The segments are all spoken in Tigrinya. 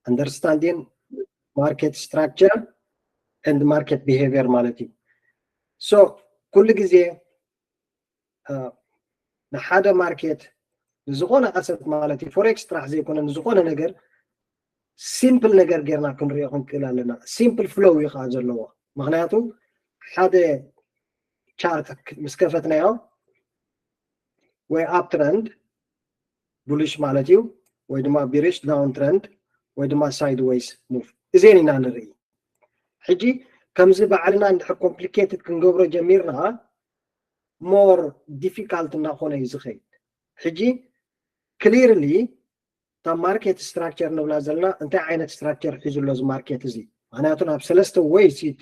understanding market structure and market behavior ማለት እዩ። So ኩሉ ግዜ ንሓደ ማርኬት ንዝኾነ ኣሰት ማለት እዩ፣ ፎሬክስ ጥራሕ ዘይኮነ ንዝኾነ ነገር ሲምፕል ነገር ጌርና ክንሪኦ ክንክእል ኣለና። ሲምፕል ፍሎው እዩ ከዓ ዘለዎ። ምክንያቱ ሓደ ቻርት ምስ ከፈትናዮ ወይ ኣፕ ትረንድ ቡሊሽ ማለት እዩ፣ ወይ ድማ ቢሪሽ ዳውን ትረንድ፣ ወይ ድማ ሳይድ ዌይስ ሙቭ፣ እዚአን ኢና ንርኢ። ሕጂ ከምዚ ባዕልና እንድሕር ኮምፕሊኬትድ ክንገብሮ ጀሚርና ሞር ዲፊካልት እናኾነ እዩ ዝኸይድ። ሕጂ ክሊርሊ እታ ማርኬት ስትራክቸር ንብላ ዘለና እንታይ ዓይነት ስትራክቸር ሒዙ ኣሎ እዚ ማርኬት እዚ? ምክንያቱ ናብ ሰለስተ ወይ ሲቲ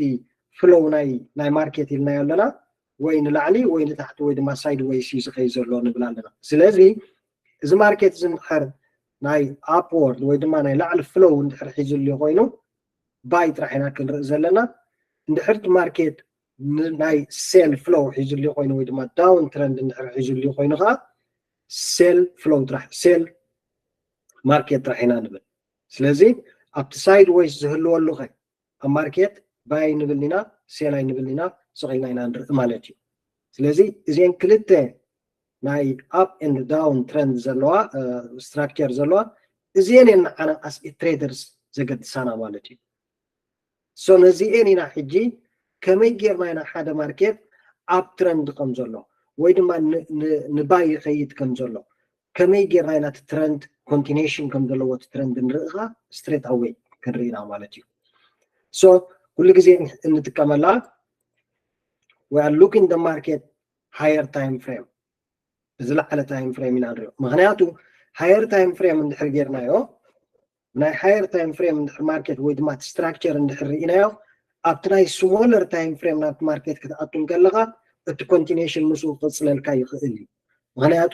ፍሎው ናይ ናይ ማርኬት ኢልናዮ ኣለና፣ ወይ ንላዕሊ ወይ ንታሕቲ ወይ ድማ ሳይድ ዌይስ እዩ ዝኸይድ ዘሎ ንብል ኣለና። ስለዚ እዚ ማርኬት እዚ እንድሕር ናይ ኣፕወርድ ወይ ድማ ናይ ላዕሊ ፍሎው እንድሕር ሒዙ ኣሎ ኮይኑ ባይ ጥራሕ ኢና ክንርኢ ዘለና። እንድሕር እቲ ማርኬት ናይ ሴል ፍሎው ሒዙ ኣሎ ኮይኑ ወይ ድማ ዳውን ትረንድ እንድሕር ሒዙ ኣሎ ኮይኑ ከዓ ሴል ፍሎው ጥራሕ ሴል ማርኬት ጥራሕ ኢና ንብል። ስለዚ ኣብቲ ሳይድ ዌይስ ዝህልወሉ ከ ኣብ ማርኬት ባይ ንብል ኢና፣ ሴል ኣይንብል ኢና፣ ስቕ ኢልና ኢና ንርኢ ማለት እዩ። ስለዚ እዚአን ክልተ ናይ ኣፕ ኤንድ ዳውን ትረንድ ዘለዋ ስትራክቸር ዘለዋ እዚአን እየን ንዓና ኣስ ትሬደርስ ዘገድሳና ማለት እዩ። ሶ ነዚአን ኢና ሕጂ ከመይ ጌርና ኢና ሓደ ማርኬት ኣፕ ትረንድ ከም ዘሎ ወይ ድማ ንባይ ይኸይድ ከም ዘሎ ከመይ ጌርና ኢና እቲ ትረንድ ኮንቲኒሽን ከም ዘለዎ እቲ ትረንድ ንርኢ ስትሬት ኣወይ ክንርኢ ኢና ማለት እዩ። ሶ ኩሉ ግዜ እንጥቀመላ we are looking the market higher time frame፣ ብዝለዓለ ታይም ፍሬም ኢና ንሪኦ። ምክንያቱ ሃየር ታይም ፍሬም እንድሕር ጌርናዮ ናይ ሃየር ታይም ፍሬም እንድሕር ማርኬት ወይ ድማ ስትራክቸር እንድሕር ርኢናዮ ኣብቲ ናይ ስሞለር ታይም ፍሬም ናብቲ ማርኬት ክትኣቱ እንከለካ እቲ ኮንቲኒሽን ምስኡ ክቅፅለልካ ይኽእል እዩ። ምክንያቱ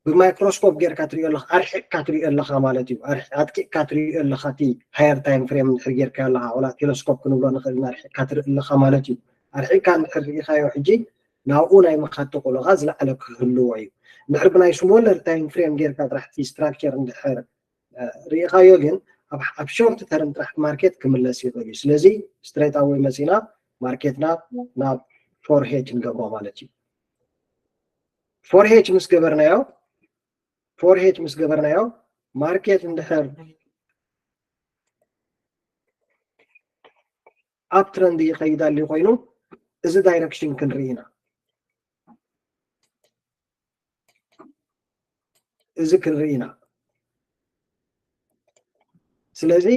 ብማይክሮስኮፕ ጌርካ ትሪኦ ኣለካ፣ ኣርሒቅካ ትሪኦ ኣለካ ማለት እዩ። ኣጥቂቅካ ትሪኦ ኣለካ። እቲ ሃየር ታይም ፍሬም እንድሕር ጌርካ ኣለካ፣ ዋላ ቴሌስኮፕ ክንብሎ ንክእል ኢና፣ ኣርሒቅካ ትርኢ ኣለካ ማለት እዩ። ኣርሒቅካ እንድሕር ርኢካዮ ሕጂ ናብኡ ናይ ምካድ ተክእሎካ ዝለዓለ ክህልዎ እዩ። እንድሕር ብናይ ስሞለር ታይም ፍሬም ጌርካ ጥራሕ እቲ ስትራክቸር እንድሕር ርኢካዮ ግን ኣብ ሾርት ተርም ጥራሕ ማርኬት ክምለስ ይኽእል እዩ። ስለዚ ስትሬት ኣወይ መፂና ማርኬትና ናብ ፎር ሄጅ ንገብሮ ማለት እዩ። ፎር ሄጅ ምስ ገበርናዮ ፎር ሄጅ ምስ ገበርናዮ ማርኬት እንድሕር ኣብ ትረንድ ይኸይድ ኣልዩ ኮይኑ እዚ ዳይረክሽን ክንርኢ ኢና። እዚ ክንርኢ ኢና። ስለዚ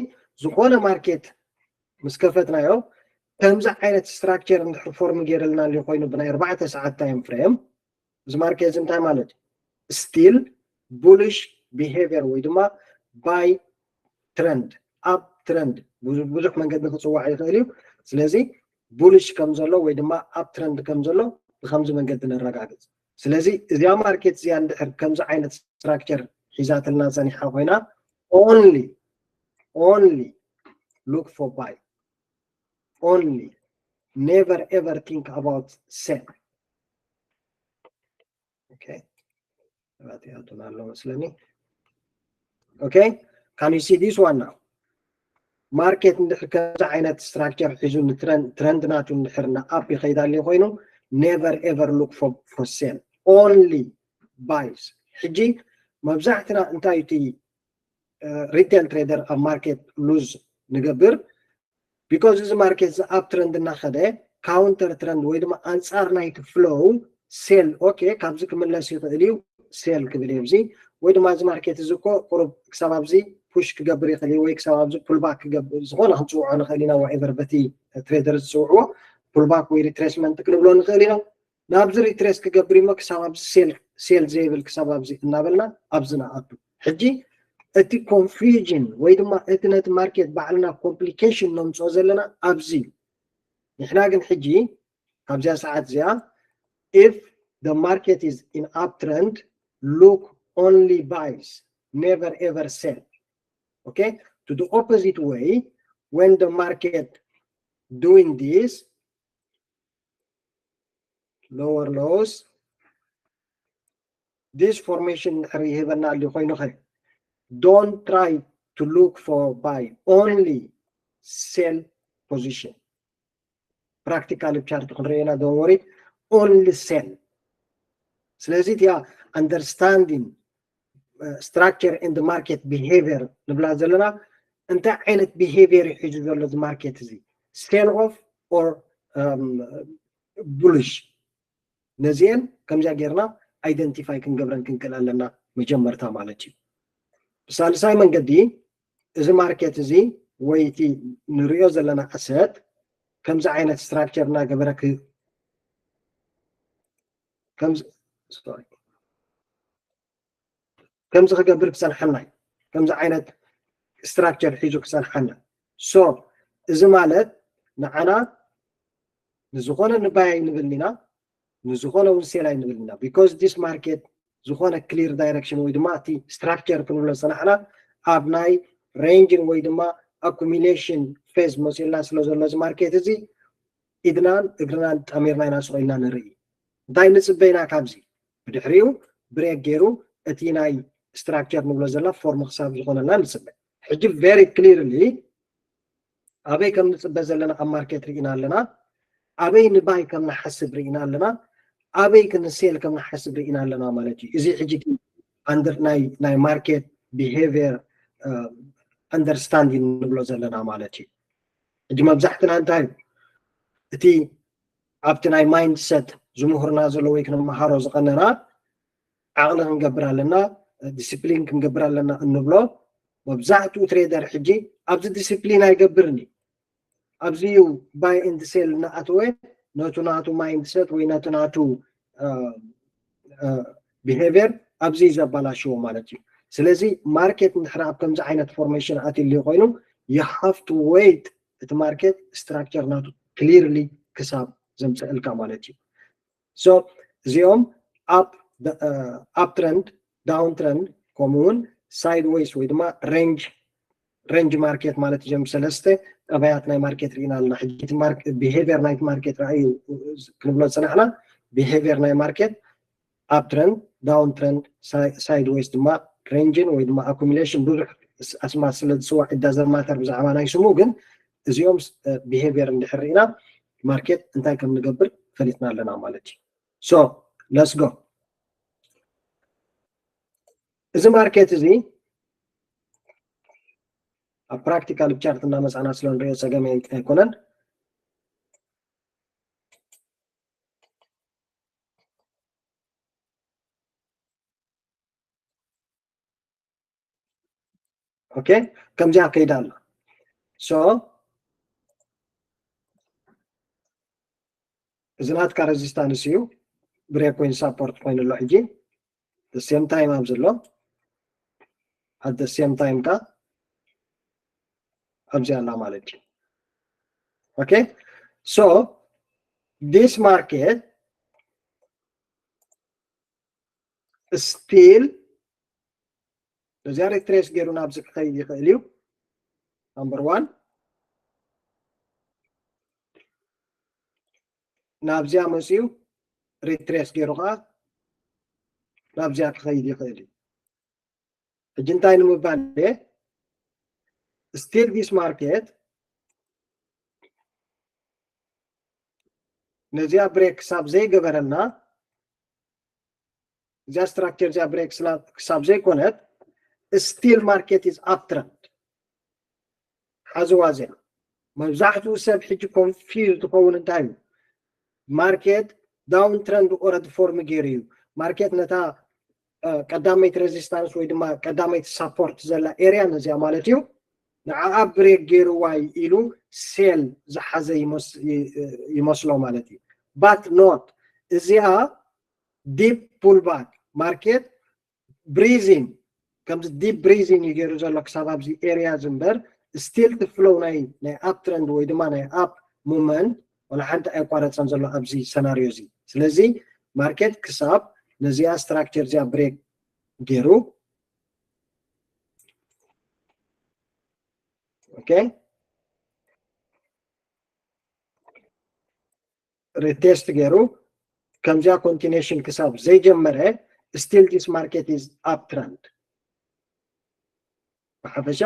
ዝኾነ ማርኬት ምስ ከፈትናዮ ከምዚ ዓይነት ስትራክቸር እንድሕር ፎርም ገይርልና ኣሎ ኮይኑ ብናይ ኣርባዕተ ሰዓት ታይም ፍሬም እዚ ማርኬት እዚ እንታይ ማለት እዩ? ስቲል ቡሊሽ ቢሄቪየር ወይ ድማ ባይ ትረንድ፣ ኣፕ ትረንድ ብዙሕ መንገዲ ክፅዋዕ ይኽእል እዩ። ስለዚ ቡሊሽ ከም ዘሎ ወይ ድማ ኣፕ ትረንድ ከም ዘሎ ብከምዚ መንገዲ ነረጋግፅ። ስለዚ እዚኣ ማርኬት እዚኣ እንድሕር ከምዚ ዓይነት ስትራክቸር ሒዛትልና ፀኒሓ ኮይና only only look for buy, only, never ever think about sell. Okay, ተባቲኣቱን ኣሎ መስለኒ። Okay, can you see this one now? ማርኬት እንድሕር ከምዚ ዓይነት ስትራክቸር ሒዙ ንትረንድ ናቱ እንድሕር ንኣፕ ይኸይድ ኣሎ ኮይኑ never ever look for sell, only buys። ሕጂ መብዛሕትና እንታይ እቲ ሪቴል ትሬደር ኣብ ማርኬት ሉዝ ንገብር? ቢኮዝ እዚ ማርኬት እዚ ኣፕ ትረንድ እናኸደ ካውንተር ትረንድ ወይ ድማ ኣንፃር ናይቲ ፍሎው ሴል፣ ኦኬ፣ ካብዚ ክምለስ ይኽእል እዩ፣ ሴል ክብል እየ። እዚ ወይ ድማ እዚ ማርኬት እዚ እኮ ቁሩብ ክሳብ ኣብዚ ፑሽ ክገብር ይኽእል እዩ ወይ ክሳብ ኣብዚ ፑልባክ ክገብር፣ ዝኾነ ክንፅውዖ ንኽእል ኢና። ዋኤቨር በቲ ትሬደር ዝፅውዕዎ ፑልባክ ወይ ሪትሬስመንት ክንብሎ ንኽእል ኢና። ናብዚ ሪትሬስ ክገብር እሞ ክሳብ ኣብዚ ሴል ሴል ዘይብል ክሳብ ኣብዚ እናበልና ኣብዚ ንኣቱ። ሕጂ እቲ ኮንፊውዥን ወይ ድማ እቲ ነቲ ማርኬት ባዕልና ኮምፕሊኬሽን ነምፅኦ ዘለና ኣብዚ እዩ። ንሕና ግን ሕጂ ካብዚኣ ሰዓት እዚኣ if the market is in uptrend, look only buys, never ever sell. Okay, to the opposite way, when the market doing this, lower lows, this formation እንድሕር ይህበና ኣሎ ኮይኑ ከ Don't try to look for buy, only sell position. Practical chart ክንሪኦ ኢና፣ don't worry, only sell። ስለዚ እቲኣ understanding structure and market behavior ንብላ ዘለና፣ እንታይ ዓይነት behavior እዩ ሒዙ ዘሎ እዚ market እዚ? Sell off or bullish? ነዚአን ከምዚኣ ጌርና identify ክንገብረን ክንክእል ኣለና መጀመርታ ማለት እዩ። ብሳልሳይ መንገዲ፣ እዚ market እዚ ወይ እቲ ንሪኦ ዘለና asset ከምዚ ዓይነት structure እናገበረ ከምዚ ክገብር ክፀንሓና እዩ። ከምዚ ዓይነት structure ሒዙ ክፀንሓና። So እዚ ማለት ንዓና ንዝኾነ ንባይ ኣይንብል ኢና፣ ንዝኾነ እውን sell ኣይንብል ኢና። Because this market ዝኾነ clear direction ወይ ድማ እቲ structure ክንብሎ ዝፀናሕና ኣብ ናይ ranging ወይ ድማ accumulation phase መፂኡልና ስለ ዘሎ እዚ market እዚ ኢድናን እግርናን ጠሚርና ኢና ስቕ ኢልና ንርኢ። እንታይ ንፅበ ኢና ካብዚ? ብድሕሪኡ break ገይሩ እቲ ናይ structure ንብሎ ዘለና form ክሳብ ዝኾነና ንፅበ። ሕጂ very clearly ኣበይ ከም ንፅበ ዘለና ኣብ market ርኢና ኣለና። ኣበይ ንባይ ከም ንሓስብ ርኢና ኣለና። ኣበይ ን sell ከም ንሓስብ ርኢና ኣለና ማለት እዩ። እዚ ሕጂ under ናይ ናይ market behavior understanding ንብሎ ዘለና ማለት እዩ። ሕጂ መብዛሕትና እንታይ እዩ እቲ ኣብቲ ናይ mindset ዝምህርና ዘሎ ወይ ክንመሃሮ ዝቐነና ዓቕሊ ክንገብር ኣለና፣ discipline ክንገብር ኣለና እንብሎ። መብዛሕትኡ trader ሕጂ ኣብዚ discipline ኣይገብርን እዩ። ኣብዚ እዩ buy and sell እናኣተወ ነቱ ናቱ mindset ወይ ነቱ ናቱ behavior ኣብዚ እዩ ዘባላሽዎ ማለት እዩ። ስለዚ market እንድሕር ኣብ ከምዚ ዓይነት formation ኣትልዩ ኮይኑ you have to wait እቲ market structure ናቱ clearly ክሳብ ዘምፀእልካ ማለት እዩ። So እዚኦም up trend፣ down trend ከምኡ እውን sideways ወይ ድማ range range market ማለት እዮም። ሰለስተ ጠባያት ናይ market ርኢና ኣለና። ሕጂ behavior ናይቲ market ርኣዩ ክንብሎ ዝፀናሕና behavior ናይ market up trend፣ down trend፣ sideways ድማ ranging ወይ ድማ accumulation ብዙሕ ኣስማት ስለ ዝፅዋዕ it doesn't matter ብዛዕባ ናይ ስሙ፣ ግን እዚኦም behavior እንድሕር ርኢና market እንታይ ከም ንገብር ፈሊጥና ኣለና ማለት እዩ። So let's go። እዚ market እዚ ኣብ practical chart እናመፃና ስለ ንሪኦ ፀገም ኣይኮነን። Okay፣ ከምዚኣ ከይዳ ኣላ። So እዚ ናትካ resistance እዩ፣ break ኮይኑ support ኮይኑ ኣሎ። ሕጂ the same time ኣብዚ ኣሎ፣ at the same time ካ ኣብዚ ኣላ ማለት እዩ። Okay፣ so this market still ነዚኣ retrace ገይሩ ናብዚ ክኸይድ ይኽእል እዩ። Number one፣ ናብዚኣ መፅዩ retrace ገይሩ ከዓ ናብዚኣ ክኸይድ ይኽእል እዩ። ሕጂ እንታይ ንምባል እየ? Still this market ነዚኣ break ክሳብ ዘይገበረና፣ እዚኣ structure እዚኣ break ክሳብ ዘይኮነት still market is up trend። ሓዝዋ እዚኣ። መብዛሕትኡ ሰብ ሕጂ confuse ዝኸውን እንታይ እዩ? Market down trend already form ገይሩ እዩ። Market ነታ ቀዳመይቲ resistance ወይ ድማ ቀዳመይቲ support ዘላ area ነዚኣ ማለት እዩ፣ ንዓኣ break ገይርዋ እዩ ኢሉ sell ዝሓዘ ይመስሎ ማለት እዩ። But not፣ እዚኣ deep pullback፣ market breathing፣ ከምዚ deep breathing እዩ ገይሩ ዘሎ ክሳብ ኣብዚ area እዚ እምበር still እቲ flow ናይ ናይ up trend ወይ ድማ ናይ up movement ወላ ሓንቲ ኣየቋረፀን ዘሎ ኣብዚ scenario እዚ። ስለዚ market ክሳብ ነዚኣ structure እዚኣ break ገይሩ፣ okay፣ retest ገይሩ ከምዚኣ continuation ክሳብ ዘይጀመረ still this market is up trend። ብሓፈሻ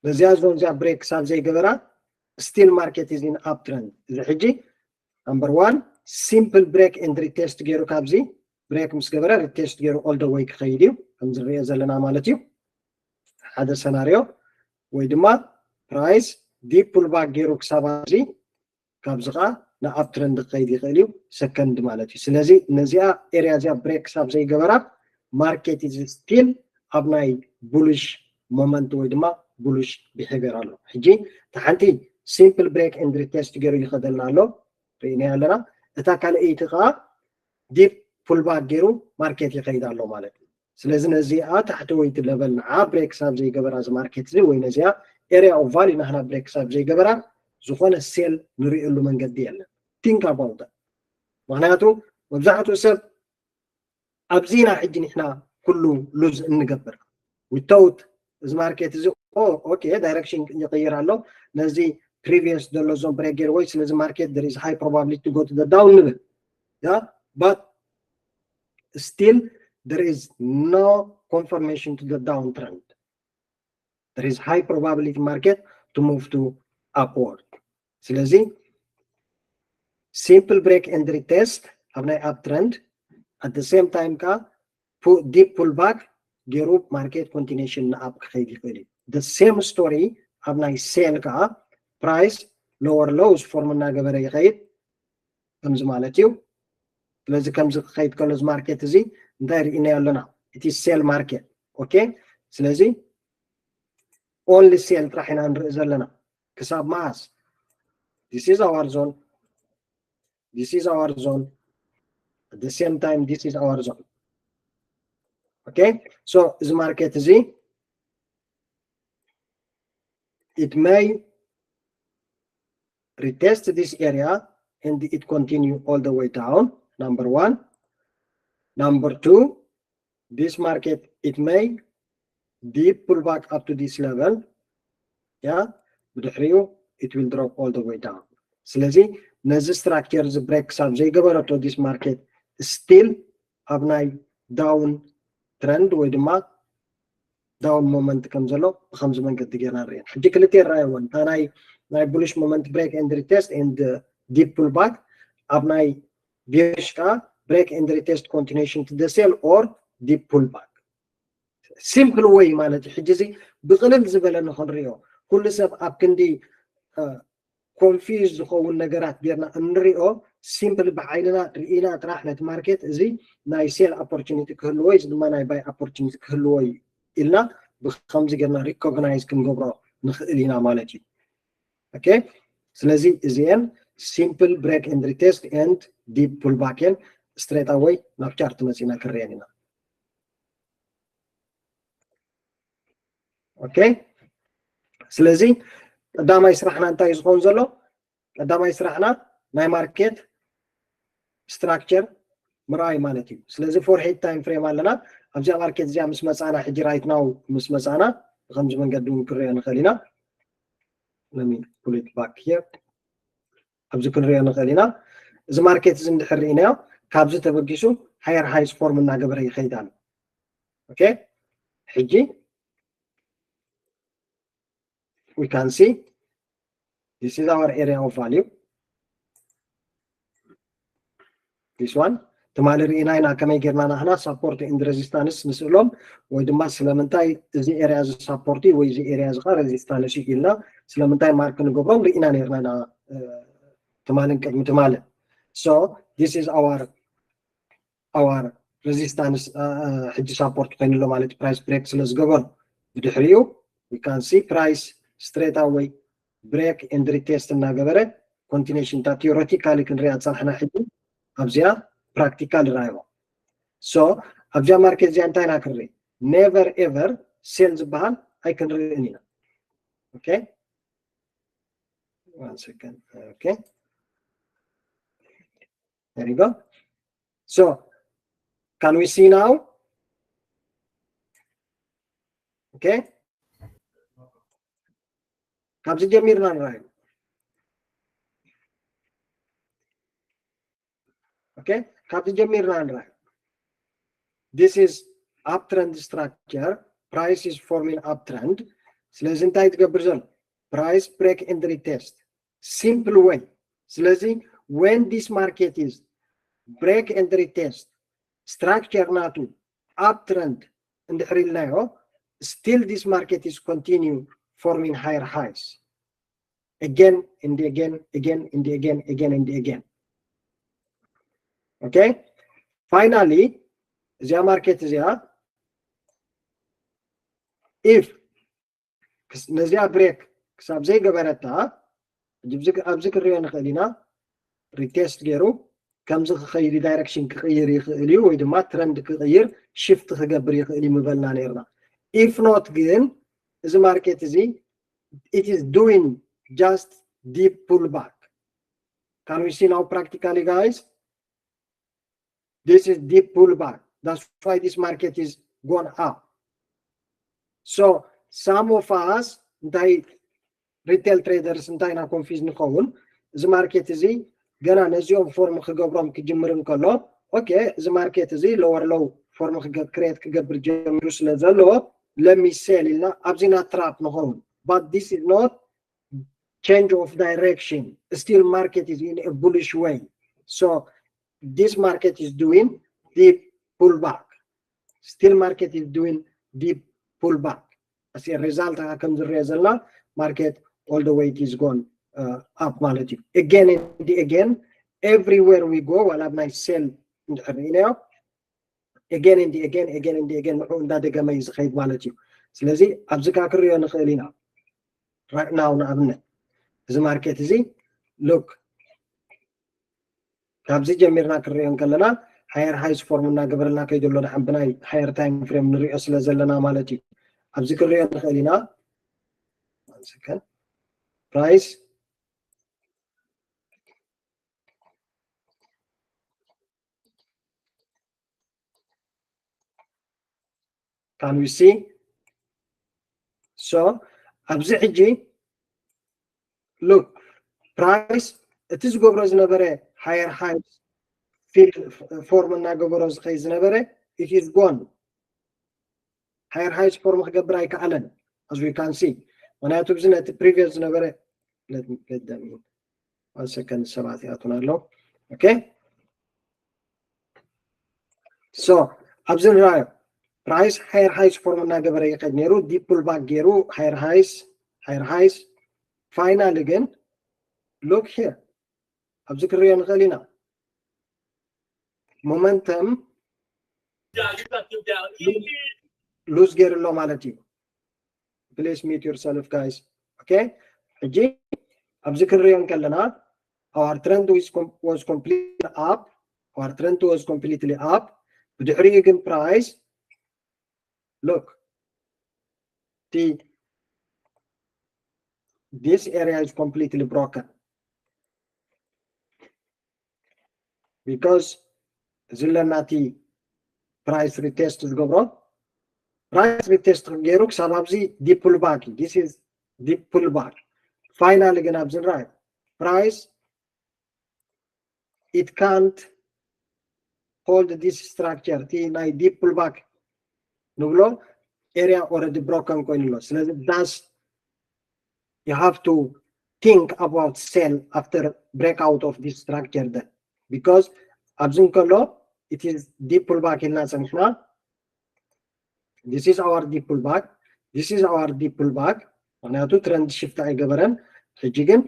ነዚኣ ዞን እዚኣ break ክሳብ ዘይገበራ still market is in uptrend። እዚ ሕጂ number one simple break and retest ገይሩ ካብዚ break ምስ ገበረ retest ገይሩ all the way ክኸይድ እዩ ከም ዝረአ ዘለና ማለት እዩ። ሓደ ሰናርዮ ወይ ድማ price deep pullback ገይሩ ክሳብ ኣብዚ ካብዚ ከዓ ን uptrend ክኸይድ ይኽእል እዩ ሰከንድ ማለት እዩ። ስለዚ ነዚኣ area እዚኣ break ክሳብ ዘይገበራ market is still ኣብ ናይ bullish moment ወይ ድማ bullish behavior ኣሎ። ሕጂ እታ ሓንቲ simple break and retest ገይሩ ይኸደልና ኣሎ ርኢናዮ ኣለና። እታ ካልኣይቲ ከዓ deep pullback ገይሩ market ይኸይድ ኣሎ ማለት እዩ። ስለዚ ነዚኣ ታሕተወይቲ level ንዓ break ክሳብ ዘይገበራ እዚ market እዚ ወይ ነዚኣ area of value ናህና break ክሳብ ዘይገበራ ዝኾነ sell ንርእየሉ መንገዲ የለን። Think about that። ምክንያቱ መብዛሕትኡ ሰብ ኣብዚ ኢና ሕጂ ንሕና ኩሉ lose እንገብር without እዚ market እዚ okay direction ይቕይር ኣሎ ነዚ previous ዘሎ zone break ገይሩ ወይ ስለዚ market there is high probability to go to the down ንብል yeah but still there is no confirmation to the downtrend. There is high probability market to move to upward. ስለዚ simple break and retest ኣብ ናይ uptrend at the same time ከዓ deep pullback ገይሩ market continuation ን up ክኸይድ ይኽእል እዩ። The same story ኣብ ናይ sell ከዓ price lower lows form እናገበረ ይኸይድ ከምዚ ማለት እዩ። ስለዚ ከምዚ ክኸይድ ከሎ እዚ market እዚ እንታይ ርኢናዮ ኣለና? እቲ sell market okay። ስለዚ only sell ጥራሕ ኢና ንርኢ ዘለና ክሳብ መዓስ? This is our zone, this is our zone, at the same time this is our zone okay። So እዚ market እዚ it may retest this area and it continue all the way down. Number one. Number two, this market it may deep pullback up to this level. Yeah, ብድሕሪኡ it will drop all the way down. ስለዚ ነዚ structure እዚ break ክሳብ ዘይገበረቶ this market still ኣብ ናይ down trend ወይ ድማ down moment ከም ዘሎ ብከምዚ መንገዲ ጌርና ንሪኦ። ሕጂ ክልተ ይረኣየወን እታ ናይ ናይ bullish moment break and retest and deep pullback ኣብ ናይ bearish ከዓ break and retest continuation to the sell or deep pullback simple way ማለት እዩ። ሕጂ እዚ ብቅልል ዝበለ ንክንሪኦ ኩሉ ሰብ ኣብ ክንዲ confuse ዝኸውን ነገራት ጌርና እንሪኦ simple ብዓይንና ርኢና ጥራሕ ነቲ market እዚ ናይ sell opportunity ክህልዎ እዚ ድማ ናይ buy opportunity ክህልዎ እዩ ኢልና ብከምዚ ጌርና recognize ክንገብሮ ንኽእል ኢና ማለት እዩ። Okay ስለዚ እዚኤን simple break and retest and deep pullback እየን። Straight away ናብ chart መፂና ክንሪአን ኢና። Okay ስለዚ ቀዳማይ ስራሕና እንታይ ዝኸውን ዘሎ? ቀዳማይ ስራሕና ናይ market structure ምርኣይ ማለት እዩ። ስለዚ four head time frame ኣለና። ኣብዚኣ market እዚኣ ምስ መፃና ሕጂ right now ምስ መፃና ብከምዚ መንገዲ እውን ክንሪኦ ንኽእል ኢና። Let me pull it back here። ኣብዚ ክንሪኦ ንኽእል ኢና። እዚ market እዚ እንድሕር ርኢናዮ ካብዚ ተበጊሱ higher highs form እናገበረ ይኸይድ ኣሎ። Okay ሕጂ we can see this is our area of value. This one ትማሊ ርኢና ኢና ከመይ ጌርና ናህና support and resistance ንስእሎም ወይ ድማ ስለምንታይ እዚ area እዚ support እዩ ወይ እዚ area እዚ ከዓ resistance እዩ ኢልና ስለምንታይ mark ንገብሮም ርኢና ነርና ኢና ትማልን ቅድሚ ትማልን። So this is our our resistance ሕጂ support ኮይኑሎ ማለት price break ስለ ዝገበሩ ብድሕሪኡ we can see price straight away break and retest እናገበረ continuation እታ theoretically ክንሪኣ ዝፀናሕና ሕጂ ኣብዚኣ practical ይረኣይዋ። So ኣብዚኣ market እዚኣ እንታይ ኢና ክንርኢ? Never ever sell ዝበሃል ኣይክንርእን ኢና። Okay one second okay there you go. So can we see now? Okay ካብዚ ጀሚርና ንራዩ። Okay ካብዚ ጀሚርና ንራዩ። this is uptrend structure, price is forming uptrend. ስለዚ እንታይ ትገብር ዘሎ? Price break and retest, simple way። ስለዚ when this market is break and retest structure ናቱ uptrend እንድሕር ኢልናዮ, still this market is continue forming higher highs again and again, again and again, again and again. Okay, finally እዚኣ ማርኬት እዚኣ if ነዚኣ ብሬክ ክሳብ ዘይገበረታ ኣብዚ ክንሪኦ ንኽእል ኢና። ሪቴስት ገይሩ ከምዚ ክኸይድ ዳይሬክሽን ክቕይር ይኽእል እዩ፣ ወይ ድማ ትረንድ ክቕይር ሽፍት ክገብር ይኽእል እዩ ምበልና ነርና። ኢፍ ኖት ግን እዚ ማርኬት እዚ it is doing just deep pullback. Can we see now practically, guys? This is deep pullback. That's why this market is gone up. So some of us እንታይ ሪቴል ትሬደርስ እንታይ ኢና ኮንፊዝ ንኸውን? እዚ ማርኬት እዚ ገና ነዚኦም ፎርም ክገብሮም ክጅምር እንከሎ፣ ኦኬ፣ እዚ ማርኬት እዚ ሎወር ሎው ፎርም ክሬት ክገብር ጀሚሩ ስለ ዘሎ ለሚ ሴል ኢልና ኣብዚና ትራፕ ንኸውን። But this is not change of direction. Still market is in a bullish way. So this market is doing deep pullback. Still market is doing deep pullback. As a result ከም ዝረአ ዘለና ማርኬት all the way it is gone uh, up ማለት እዩ። Again and again, everywhere we go, ዋላ ኣብ ናይ ሴል እንድሕር ርኢናዮ again and again, again and again ንዑ እንዳደገመ እዩ ዝኸይድ ማለት እዩ። ስለዚ ኣብዚ ከዓ ክሪኦ ንኽእል ኢና። Right now ንኣብነት እዚ ማርኬት እዚ ሉክ ካብዚ ጀሚርና ክንሪኦ እንከለና ሃየር ሃይስ ፎርም እናገበረልና ከይደሎ ደሓን ብናይ ሃየር ታይም ፍሬም ንሪኦ ስለ ዘለና ማለት እዩ። ኣብዚ ክንሪኦ ንኽእል ኢና። ፕራይስ Can we see? So ኣብዚ ሕጂ ሉክ ፕራይስ እቲ ዝገብሮ ዝነበረ ሃየር ሃይስ ፊል ፎርም እናገበሮ ዝኸይ ዝነበረ it is gone. ሃየር ሃይስ ፎርም ክገብር ኣይከኣለን። As we can see, ምክንያቱ እዚ ነቲ ፕሪቪየስ ዝነበረ ሰከንድ ሰባት ይኣቱን ኣሎ። ኦኬ፣ ሶ ኣብዚ ንራዮ ፕራይስ ሃየር ሃይስ ፎርም እናገበረ ይኸድ ነይሩ። ዲፕ ፑል ባክ ገይሩ ሃየር ሃይስ ሃየር ሃይስ ፋይናሊ ግን ሉክ ሄር ኣብዚ ክሪኦ ንኽእል ኢና። ሞመንተም ሉዝ ገይሩ ኣሎ ማለት እዩ። Please mute yourself, guys. ኦኬ፣ ሕጂ ኣብዚ ክንሪኦ እንከለና our trend was, com was completely up. Our trend was completely up. ብድሕሪኡ ግን ፕራይስ ሉክ this area is completely broken because እዚ ለና እቲ ፕራይስ ሪቴስት ዝገብሮ ፕራይስ ሪቴስት ገይሩ ክሳብ ኣብዚ ዲፕ ፑል ባክ እዩ። This is deep pullback. ፋይናሊ ግን ኣብዚ ንራይ ፕራይስ it can't hold this structure። እቲ ናይ ዲፕ ፑል ባክ ንብሎ ኤሪያ ኦረዲ ብሮከን ኮይኑ ኣሎ። ስለዚ ዳስ you have to think about sell after break out of this structure then because ኣብዚ እንከሎ it is deep pull back ኢልና ጸኒሕና። This is our deep pull back. This is our deep pull back. ምክንያቱ ትረንድ ሽፍት ኣይገበረን። ሕጂ ግን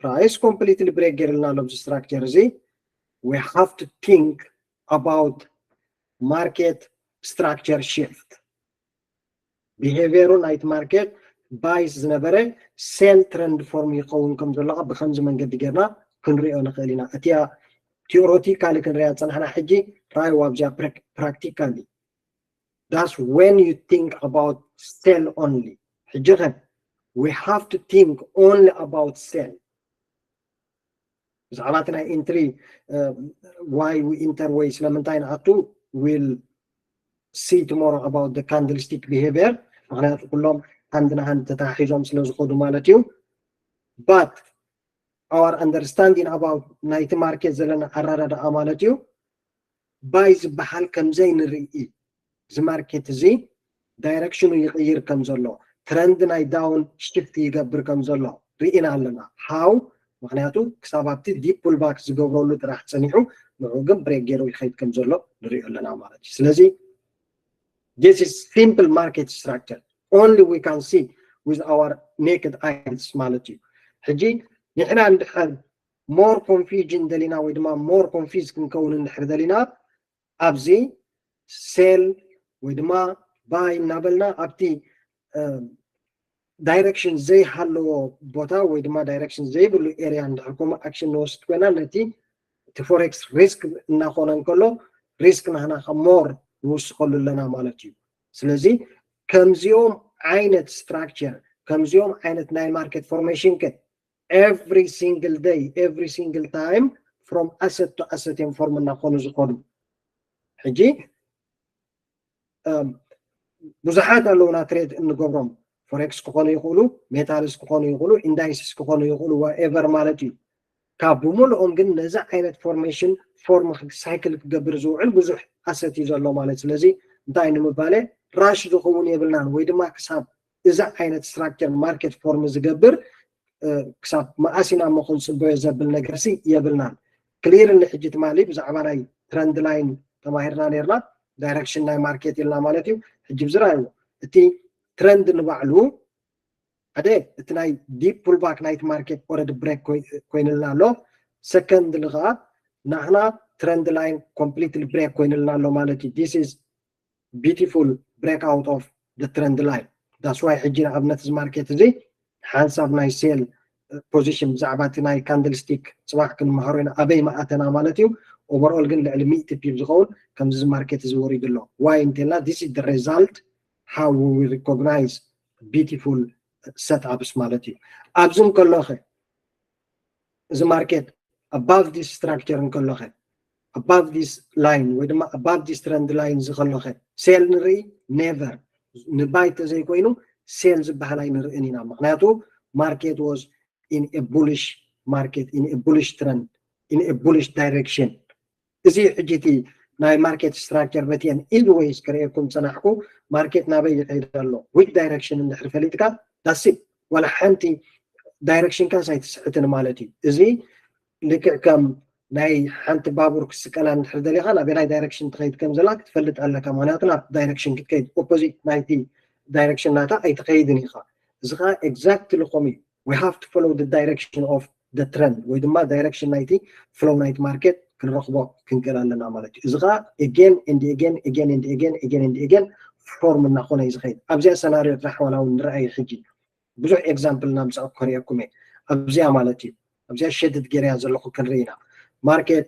ፕራይስ ኮምፕሊትሊ ብሬክ ገይርልና ኣሎ ኣብዚ ስትራክቸር እዚ። We have to think about market structure shift. ቢሄቪየሩ ናይቲ ማርኬት ባይስ ዝነበረ ሴል ትረንድ ፎርም ይኸውን ከም ዘሎ ብከምዚ መንገዲ ጌርና ክንሪኦ ንኽእል ኢና። እቲያ ቲኦሬቲካሊ ክንሪኣ ዝጸናሕና ሕጂ ራእይዋ ኣብዚኣ ፕራክቲካሊ that's when you think about sell only. ሕጂ ከ we have to think only about sell ብዛዕባ እቲ ናይ ኢንትሪ why we enter ወይ ስለምንታይ ንኣቱ we'll see tomorrow about the candlestick behavior። ምክንያቱ ኩሎም ሃንድ ንሃንድ ተተሓሒዞም ስለ ዝኸዱ ማለት እዩ። But our understanding about ናይቲ ማርኬት ዘለና ኣረዳድኣ ማለት እዩ ባይ ዝበሃል ከምዘይ ንርኢ እዚ market እዚ direction ኡ ይቕይር ከም ዘሎ፣ trend ናይ down shift ይገብር ከም ዘሎ ርኢና ኣለና። How? ምክንያቱ ክሳብ ኣብቲ deep pullback ዝገብረሉ ጥራሕ ጸኒሑ፣ ንዑ ግን break ገይሩ ይኸይድ ከም ዘሎ ንሪኦ ኣለና ማለት እዩ። ስለዚ this is simple market structure, only we can see with our naked eyes ማለት እዩ። ሕጂ ንሕና እንድሕር more confusion ደሊና ወይ ድማ more confused ክንከውን እንድሕር ደሊና፣ ኣብዚ sell ወይ ድማ buy እናበልና ኣብቲ direction ዘይሃለዎ ቦታ ወይ ድማ direction ዘይብሉ area እንድሕር ከምኡ action ንወስድ ኮይና፣ ነቲ እቲ forex risk እናኾነ እንከሎ risk ናህና ከ more ንውስኸሉ ኣለና ማለት እዩ። ስለዚ ከምዚኦም ዓይነት structure፣ ከምዚኦም ዓይነት ናይ market formation ከ every single day, every single time, from asset to asset እዮም form እናኾኑ ዝኾኑ። ሕጂ ብዙሓት ኣለውና trade እንገብሮም፣ forex ክኾኑ ይኽእሉ፣ metals ክኾኑ ይኽእሉ፣ indices ክኾኑ ይኽእሉ፣ whatever ማለት እዩ። ካብ ብምልኦም ግን ነዚ ዓይነት formation form cycle ክገብር ዝውዕል ብዙሕ asset እዩ ዘሎ ማለት። ስለዚ እንታይ ንምባለ rush ዝኸውን የብልናን፣ ወይ ድማ ክሳብ እዚ ዓይነት structure market form ዝገብር ክሳብ መኣስ ኢና እሞ ክንፅበዮ ዘብል ነገር ሲ የብልናን። Clearly ሕጂ ትማሊ ብዛዕባ ናይ trend line ተማሂርና ነርና፣ direction ናይ market ኢልና ማለት እዩ። ሕጂ ብዝረኣይዎ እቲ trend ንባዕሉ ሓደ እቲ ናይ deep pullback ናይቲ market already break ኮይንልና ኣሎ። Second ከዓ ናህና trend line completely break ኮይንልና ኣሎ ማለት እዩ። This is beautiful breakout of the trend line. That's why ሕጂ ንኣብነት እዚ market እዚ ሓንሳብ ናይ sell position ብዛዕባ እቲ ናይ candlestick ፅባሕ ክንመሃሮ ኢና ኣበይ መኣተና ማለት እዩ። Overall ግን ልዕሊ ሚእቲ pip ዝኸውን ከምዚ እዚ market እዚ ወሪዱ ኣሎ። Why እንተልና this is the result how we will recognize beautiful setups ማለት እዩ። ኣብዚ እንከሎኸ እዚ market above this structure እንከሎኸ above this line ወይ ድማ above this trend line እዚ ከሎኸ sell ንርኢ? Never። ንባይ ተዘይኮይኑ sell ዝበሃል ኣይንርእን ኢና። ምክንያቱ market was in a bullish market, in a bullish trend, in a bullish direction። እዚ ሕጂ እቲ ናይ market structure በቲአን easy ways ክርእየኩም ፀናሕኩ። Market ናበይ ይኸይድ ኣሎ which direction እንድሕር ፈሊጥካ that's it። ዋላ ሓንቲ direction ካስ ኣይትስሕትን ማለት እዩ። እዚ ልክዕ ከም ናይ ሓንቲ ባቡር ክስቀላ እንድሕር ደሊኻ ናበናይ direction ትኸይድ ከም ዘላ ክትፈልጥ ኣለካ። ምክንያቱ ናብቲ direction ክትከይድ opposite ናይቲ direction ናታ ኣይትኸይድን ኢኻ። እዚ ከዓ exactly ከምኡ እዩ። We have to follow the direction of the trend ወይ ድማ direction ናይቲ flow ናይቲ market ክንረኽቦ ክንክእል ኣለና ማለት እዩ። እዚ ከዓ again and again, again and again, again and again form እናኾነ እዩ ዝኸይድ። ኣብዚኣ scenario ጥራሕ ዋላ እውን ንረኣይ ሕጂ ብዙሕ example እናምፃእኩ ከርእየኩም እየ። ኣብዚኣ ማለት እዩ ኣብዚኣ shaded ገይረያ ዘለኹ ክንርኢ ኢና። Market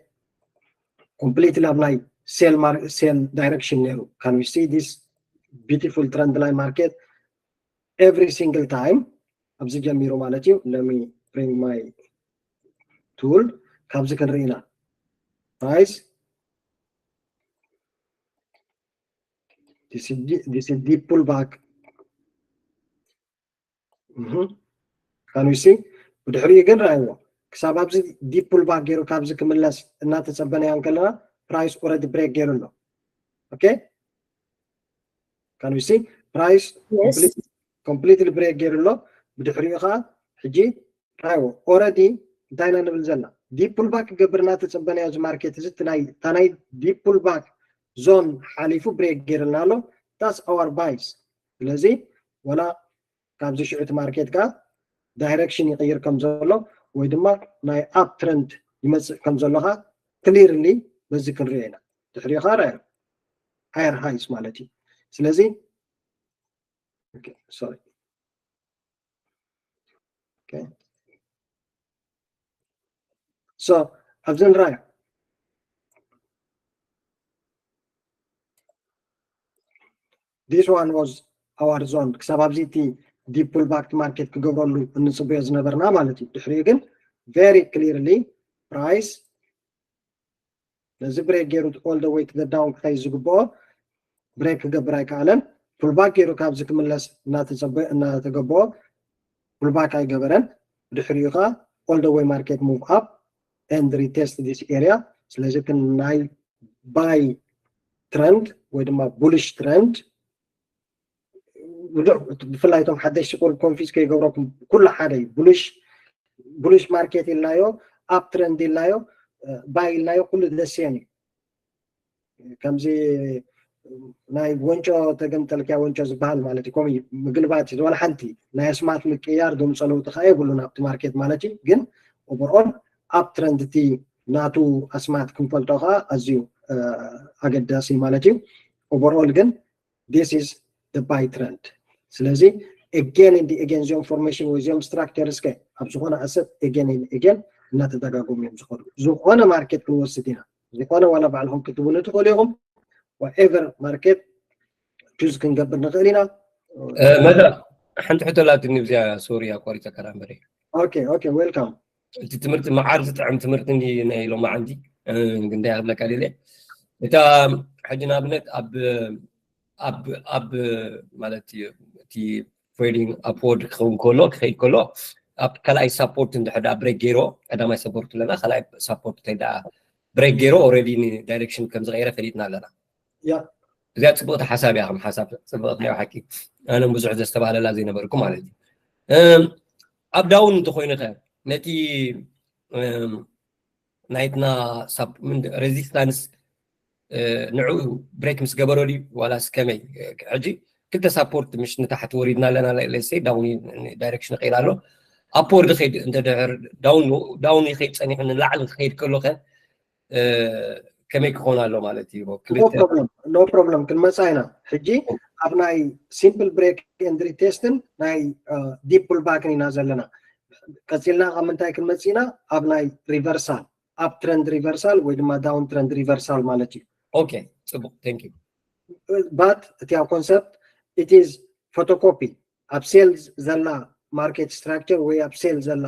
completely ኣብ ናይ sell sell direction ነይሩ። Can we see this beautiful trend line market? Every single time ኣብዚ ጀሚሩ ማለት እዩ። Let me bring my tool። ካብዚ ክንርኢ ኢና። Price this is deep pullback. Can we see? ብድሕሪኡ ግን ረኣይዎ ክሳብ ኣብዚ deep pullback ገይሩ ካብዚ ክምለስ እናተፀበናዮ እንከለና price already break ገይሩ ኣሎ። Okay? Can we see? Price completely break ገይሩ ኣሎ። ብድሕሪኡ ከዓ ሕጂ ረኣይዎ already እንታይ ኢና ንብል ዘለና? Deep pullback ክገብር እናተፀበናዮ እዚ market እዚ እታ ናይ deep pullback zone ሓሊፉ break ገይርልና ኣሎ። That's our buys። ስለዚ ወላ ካብዚ ሽዑ እቲ market ከዓ direction ይቕይር ከም ዘሎ ወይ ድማ ናይ up trend ይመፅእ ከም ዘሎ ከዓ clearly በዚ ክንሪኦ ኢና። ድሕሪኡ ከዓ ራዮ higher highs ማለት እዩ። ስለዚ okay, sorry. Okay. So ኣብዚ ንራዮ this one was our zone ክሳብ ኣብዚ እቲ deep pullback market ክገብረሉ እንፅበዮ ዝነበርና ማለት እዩ። ድሕሪኡ ግን very clearly price ነዚ break ገይሩ all the way to the down ክኸይ ዝግብኦ break ክገብር ኣይከኣለን። Pullback ገይሩ ካብዚ ክምለስ እናተገበኦ pullback ኣይገበረን። ብድሕሪኡ ከዓ all the way market move up and retest this area። ስለዚ እቲ ናይ buy trend ወይ ድማ bullish trend ብዙሕ ብፍላይ እቶም ሓደሽቲ ቁሩብ confuse ከይገብረኩም ኩሉ ሓደ እዩ። Bullish bullish market ኢልናዮ፣ up trend ኢልናዮ፣ buy ኢልናዮ ኩሉ the same እዩ። ከምዚ ናይ ወንጮ ተገምጠልክያ ወንጮ ዝበሃል ማለት እዩ። ከምኡ ምግልባጥ እዩ። ዋላ ሓንቲ ናይ ኣስማት ምቅያር ድምፆ ለውጢ ከዓ የብሉን ኣብቲ ማርኬት ማለት እዩ። ግን overall up trend እቲ ናቱ ኣስማት ክንፈልጦ ከዓ ኣዝዩ ኣገዳሲ ማለት እዩ። Overall ግን this is the buy trend። ስለዚ again and again እዚኦም formation ወይ እዚኦም structure እስከ ኣብ ዝኾነ asset again and again እናተደጋገሙ እዮም ዝኸዱ። ዝኾነ ማርኬት ክንወስድ ኢና፣ ዝኾነ ዋላ ባዕልኹም ክትብሉ ትኽእሉ ኢኹም። Whatever market choose ክንገብር ንኽእል ኢና። መዳ ሓንቲ ሕቶ ላትኒ ብዚያ ሶሪ ኣቋሪፀካ ዳንበረ okay okay welcome። እቲ ትምህርቲ መዓር ዝጥዕም ትምህርቲ እንዲ ናይ ሎማዓንቲ እንታይ ክብለካ ደለ እታ ሕጂ ንኣብነት ኣብ ኣብ ኣብ ማለት እቲ trading upward ክኸውን ከሎ ክኸይድ ከሎ ኣብ ካልኣይ support እንድሕር break ገይሮ ቀዳማይ support ኣለና ካልኣይ support እንታይ ደኣ break ገይሮ already ን direction ከም ዝቀየረ ፈሊጥና ኣለና። Yeah እዚኣ ፅብቅቲ ሓሳብ እያ። ከም ሓሳብ ፅብቅቲ ናይ ሓቂ ኣነ ብዙሕ ዘስተባህለላ ዘይነበርኩ ማለት እዩ። ኣብ down እንተኮይኑ ከ ነቲ ናይትና resistance ንዕኡ break ምስ ገበሮ ድዩ ዋላስ ከመይ? ሕጂ ክልተ support ምሽ ንታሕቲ ወሪድና ኣለና። Let's say down direction ይኸይድ ኣሎ። Upward ይኸይድ እንተ ድሕር down ይኸይድ ፀኒሑ ንላዕሊ ክኸይድ ከሎ ከ ከመይ ክኾን ኣሎ ማለት እዩ? No problem ክንመፃ ኢና። ሕጂ ኣብ ናይ simple break and retest ን ናይ deep pullback ን ኢና ዘለና። ቀፂልና ካብ ምንታይ ክንመፅእ ኢና? ኣብ ናይ reversal፣ up trend reversal ወይ ድማ down trend reversal ማለት እዩ። Okay ፅቡቅ thank you። But እቲ ኣብ concept it is photocopy ኣብ sell ዘላ market structure ወይ ኣብ sell ዘላ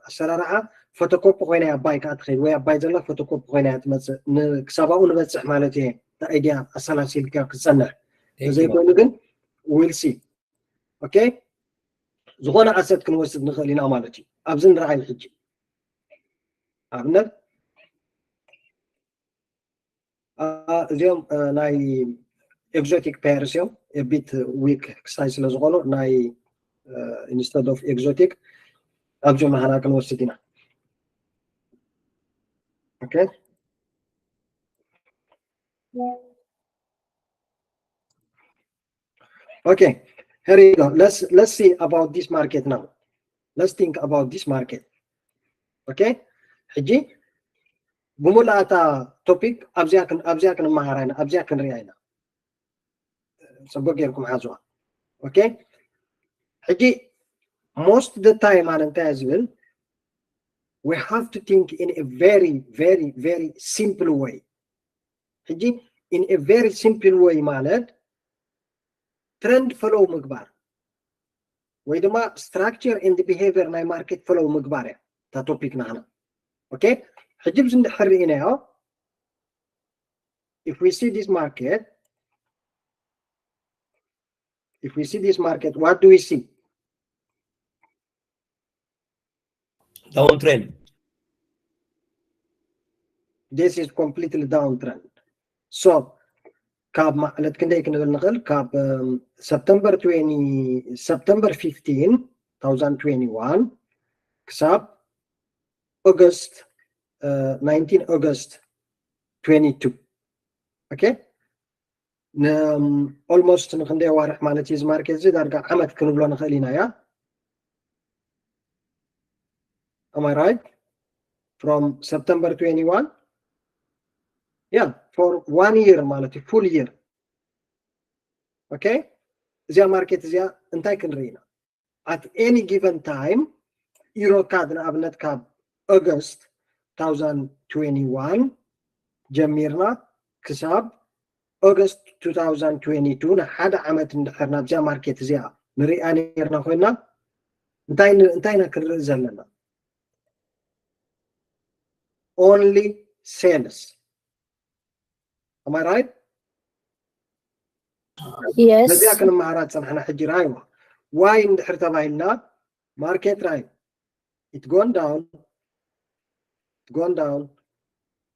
ኣሰራርሓ photocopy ኮይና እያ buy ከዓ ትኸይድ ወይ ኣብ buy ዘላ photocopy ኮይና እያ ትመፅእ። ክሳብ ኣብኡ ንበፅሕ ማለት እየ። እቲ idea ኣሰላሲልካ ክትፀንሕ ተዘይኮይኑ ግን we'll see። Okay ዝኾነ asset ክንወስድ ንኽእል ኢና ማለት እዩ። ኣብዚ ንረኣይ ሕጂ ኣብነት እዚኦም ናይ exotic pairs እዮም። A bit weak ክሳይ ስለ ዝኾኑ ናይ instead of exotic ኣብዚኦም ናህና ክንወስድ ኢና። Okay okay here you go. Let's let's see about this market now. Let's think about this market. Okay ሕጂ ብሙላእታ topic ኣብዚኣ ኣብዚኣ ክንመሃራ ኢና ኣብዚኣ ክንሪኣ ኢና። ፅቡቅ ጌርኩም ሓዝዋ። Okay ሕጂ most the time ኣነ እንታይ ዝብል we have to think in a very very very simple way። ሕጂ in a very simple way ማለት trend follow ምግባር ወይ ድማ structure and behavior ናይ market follow ምግባር እያ እታ topic ናህና። Okay ሕጂ ብዚ እንድሕር ርኢናዮ if we see this market if we see this market what do we see? Downtrend. This is completely downtrend. So ካብ ማለት ክንደይ ክንብል ንኽእል? ካብ September twenty September fifteen two thousand twenty-one ክሳብ August nineteen August twenty-two። Okay ን almost ንክንደይ ኣዋርሕ ማለት እዩ እዚ market እዚ ዳርጋ ዓመት ክንብሎ ንኽእል ኢና። እያ am I right? From September twenty-one yeah for one year ማለት እዩ full year። Okay እዚኣ market እዚኣ እንታይ ክንርኢ ኢና? At any given time EuroCAD ንኣብነት ካብ August two thousand twenty-one ጀሚርና ክሳብ August two thousand twenty-two ንሓደ ዓመት እንድሕር ናብዚኣ market እዚኣ ንሪኣ ነርና ኮይና እንታይ እንታይ ኢና ክንርኢ ዘለና? Only sales. Am I right? Yes. ነዚኣ ክንመሃራ ዝፀናሕና ሕጂ ራይዋ ዋይ እንድሕር ተባሂልና market ራይ it gone down it gone down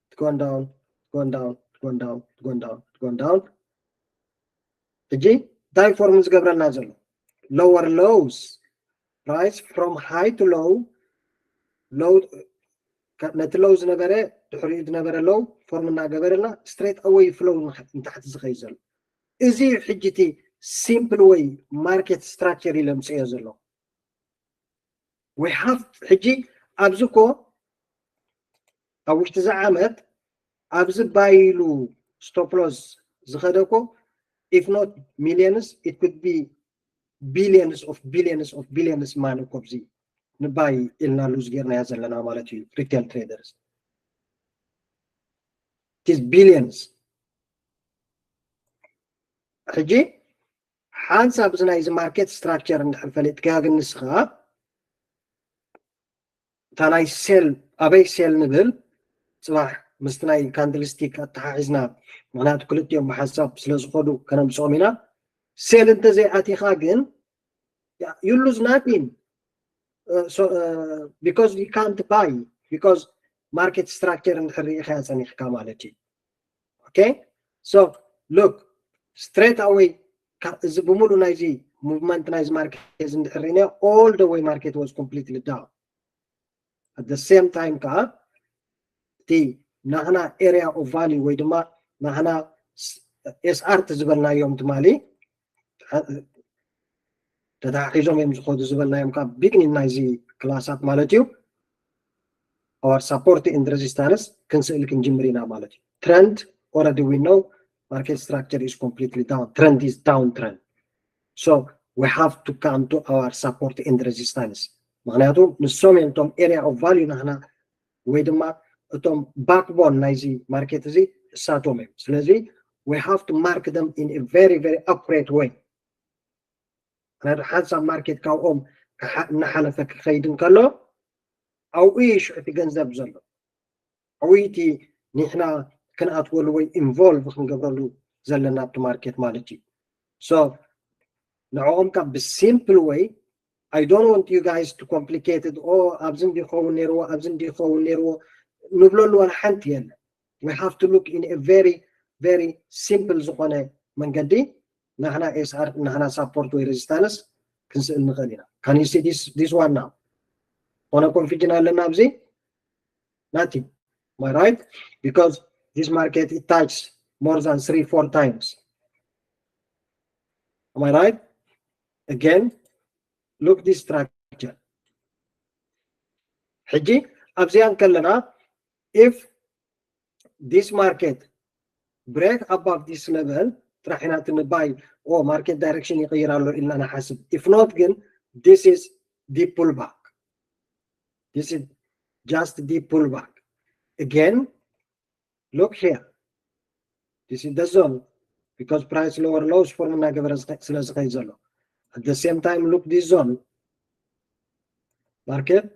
it gone down it gone down going down going down going down ሕጂ እንታይ ፎርም ዝገብረልና ዘሎ lower lows price from high to low low ነቲ low ዝነበረ ድሕሪኡ ዝነበረ low ፎርም እናገበረልና straight away flow ንታሕቲ ዝኸይ ዘሎ እዚ እዩ ሕጂ እቲ simple way market structure ኢለ ምፅዮ ዘሎ we have ሕጂ ኣብዚ ኮ ኣብ ውሽጢ እዚ ዓመት ኣብዚ ባይሉ stop loss ዝኸደ ኮ if not millions it could be billions of billions of billions money ኮ ኣብዚ ንባይ ኢልና lose ጌርናያ ዘለና ማለት እዩ retail traders it is billions ሕጂ ሓንሳብ እዚ ናይዚ market structure እንድሕር ፈሊጥካ ግን ንስኻ እታ ናይ sell ኣበይ sell ንብል ፅባሕ ምስቲ ናይ candlestick ኣተሓሒዝና ምክንያቱ ክልቲኦም ብሓንሳብ ስለ ዝኸዱ ከነምፅኦም ኢና sell እንተዘይኣቲኻ ግን you lose nothing because you can't buy because market structure እንድሕር ርኢኻ ፀኒሕካ ማለት እዩ okay so look straight away እዚ ብምሉ ናይዚ movement ናይዚ market እዚ እንድሕር ርኢና all the way market was completely down at the same time ከዓ እቲ ናህና area of value ወይ ድማ ናህና SR ዝበልናዮም ትማሊ ተታሒዞም እዮም ዝኸዱ ዝበልናዮም ካብ beginning ናይዚ class ት ማለት እዩ our support and resistance ክንስእል ክንጅምር ኢና ማለት እዩ trend already we know market structure is completely down trend is down trend so we have to come to our support and resistance ምክንያቱ ንሶም እዮም እቶም area of value ናህና ወይ ድማ እቶም backbone ናይዚ market እዚ እሳቶም እዮም ስለዚ we have to mark them in a very very accurate way ምክንያቱ ሓንሳብ market ካብኦም እናሓለፈ ክኸይድ እንከሎ ኣብኡ እዩ ሽዑ እቲ ገንዘብ ዘሎ ኣብኡ እቲ ንሕና ክንኣትወሉ ወይ involve ክንገብረሉ ዘለና ኣብቲ market ማለት እዩ so ንዕኦም ካብ ብ simple way I don't want you guys to complicated ኦ ኣብዚ እንዲኸውን ነይርዎ ኣብዚ እንዲኸውን ነይርዎ ንብለሉ ዋላ ሓንቲ የለን we have to look in a very very simple ዝኾነ መንገዲ ናህና SR ናህና support ወይ resistance ክንስእል ንኽእል ኢና can you see this this one now ዝኾነ confusion ኣለና ኣብዚ nothing am I right because this market it touched more than three four times am I right again look this structure ሕጂ ኣብዚኣ እንከለና if this market break above this level ጥራሕ ኢና ትንባይ ኦ market direction ይቕይር ኣሎ ኢልና ንሓስብ if not ግን this is deep pullback this is just deep pullback again look here this is the zone because price lower lows form እናገበረ ስለ ዝኸይ ዘሎ at the same time look this zone market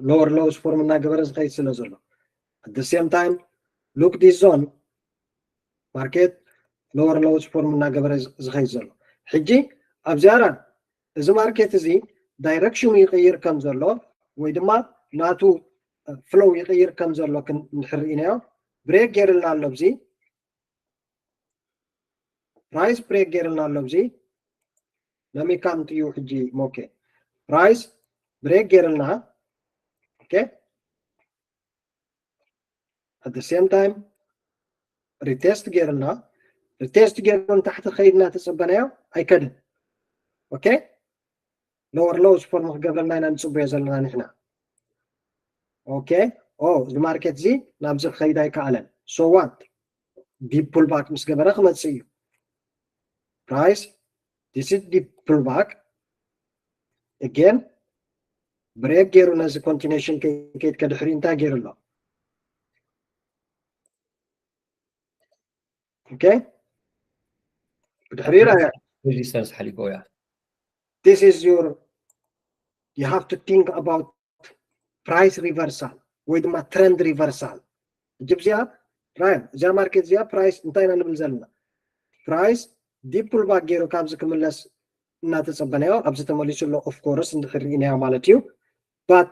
lower lows form እናገበረ ዝኸይ ስለ ዘሎ at the same time look this zone market lower lows form እናገበረ ዝኸይ ዘሎ ሕጂ ኣብዚኣ እዚ market እዚ direction ኡ ይቕይር ከም ዘሎ ወይ ድማ ናቱ flow ይቕይር ከም ዘሎ ክንድሕር ኢናዮ break ገይርልና ኣሎ ኣብዚ price break ገይርልና ኣሎ ኣብዚ let me come to you ሕጂ okay price break ገይርልና okay at the same time retest ገይርና retest ገይሩ ንታሕቲ ከይድና ተፀበናዮ ኣይከድን okay lower lows form ክገብረልና ኢና ንፅበዮ ዘለና ንሕና okay ኦ እዚ market እዚ ናብዚ ክኸይድ ኣይከኣለን so what deep pullback ምስ ገበረ ክመፅእ እዩ price this is deep pullback again break ገይሩ ነዚ continuation ከይከይድ ከድሕሪ እንታይ ገይሩ ኣሎ okay ብድሕሪ resistance ሓሊፎ እያ this is your you have to think about price reversal ወይ ድማ trend reversal እጅብ እዚኣ ራይም እዚኣ market እዚኣ price እንታይ ኢና ንብል ዘለና price deep pullback ገይሩ ካብዚ ክምለስ እናተፀበናዮ ኣብዚ ተመሊሱ ኣሎ of course እንድሕር ርኢናዮ ማለት እዩ but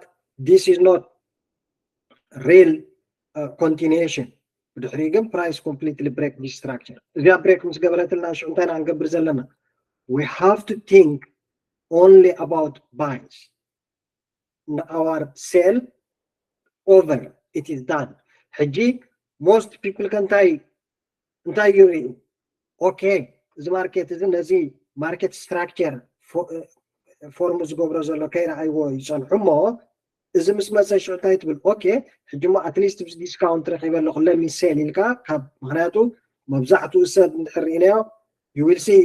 this is not real uh, continuation ብድሕሪኡ ግን price completely break this structure። እዚኣ break ምስ ገበረትልና ሽዑ እንታይ ኢና ክንገብር ዘለና? We have to think only about buys. Our sell over, it is done. ሕጂ most people ከ እንታይ እንታይ ይርእዩ? ኦኬ፣ እዚ ማርኬት እዚ ነዚ ማርኬት ስትራክቸር ፎርም ዝገብሮ ዘሎ ከይረኣይዎ ይፀንሑ እሞ፣ እዚ ምስ መፀ ሽዑ እንታይ ትብል? ኦኬ፣ ሕጂ ሞ at least ብዚ ዲስካውንት ረኪበ ኣለኹ፣ let me sell ኢልካ ካብ፣ ምክንያቱ መብዛሕትኡ ሰብ እንድሕር ርኢናዮ you will see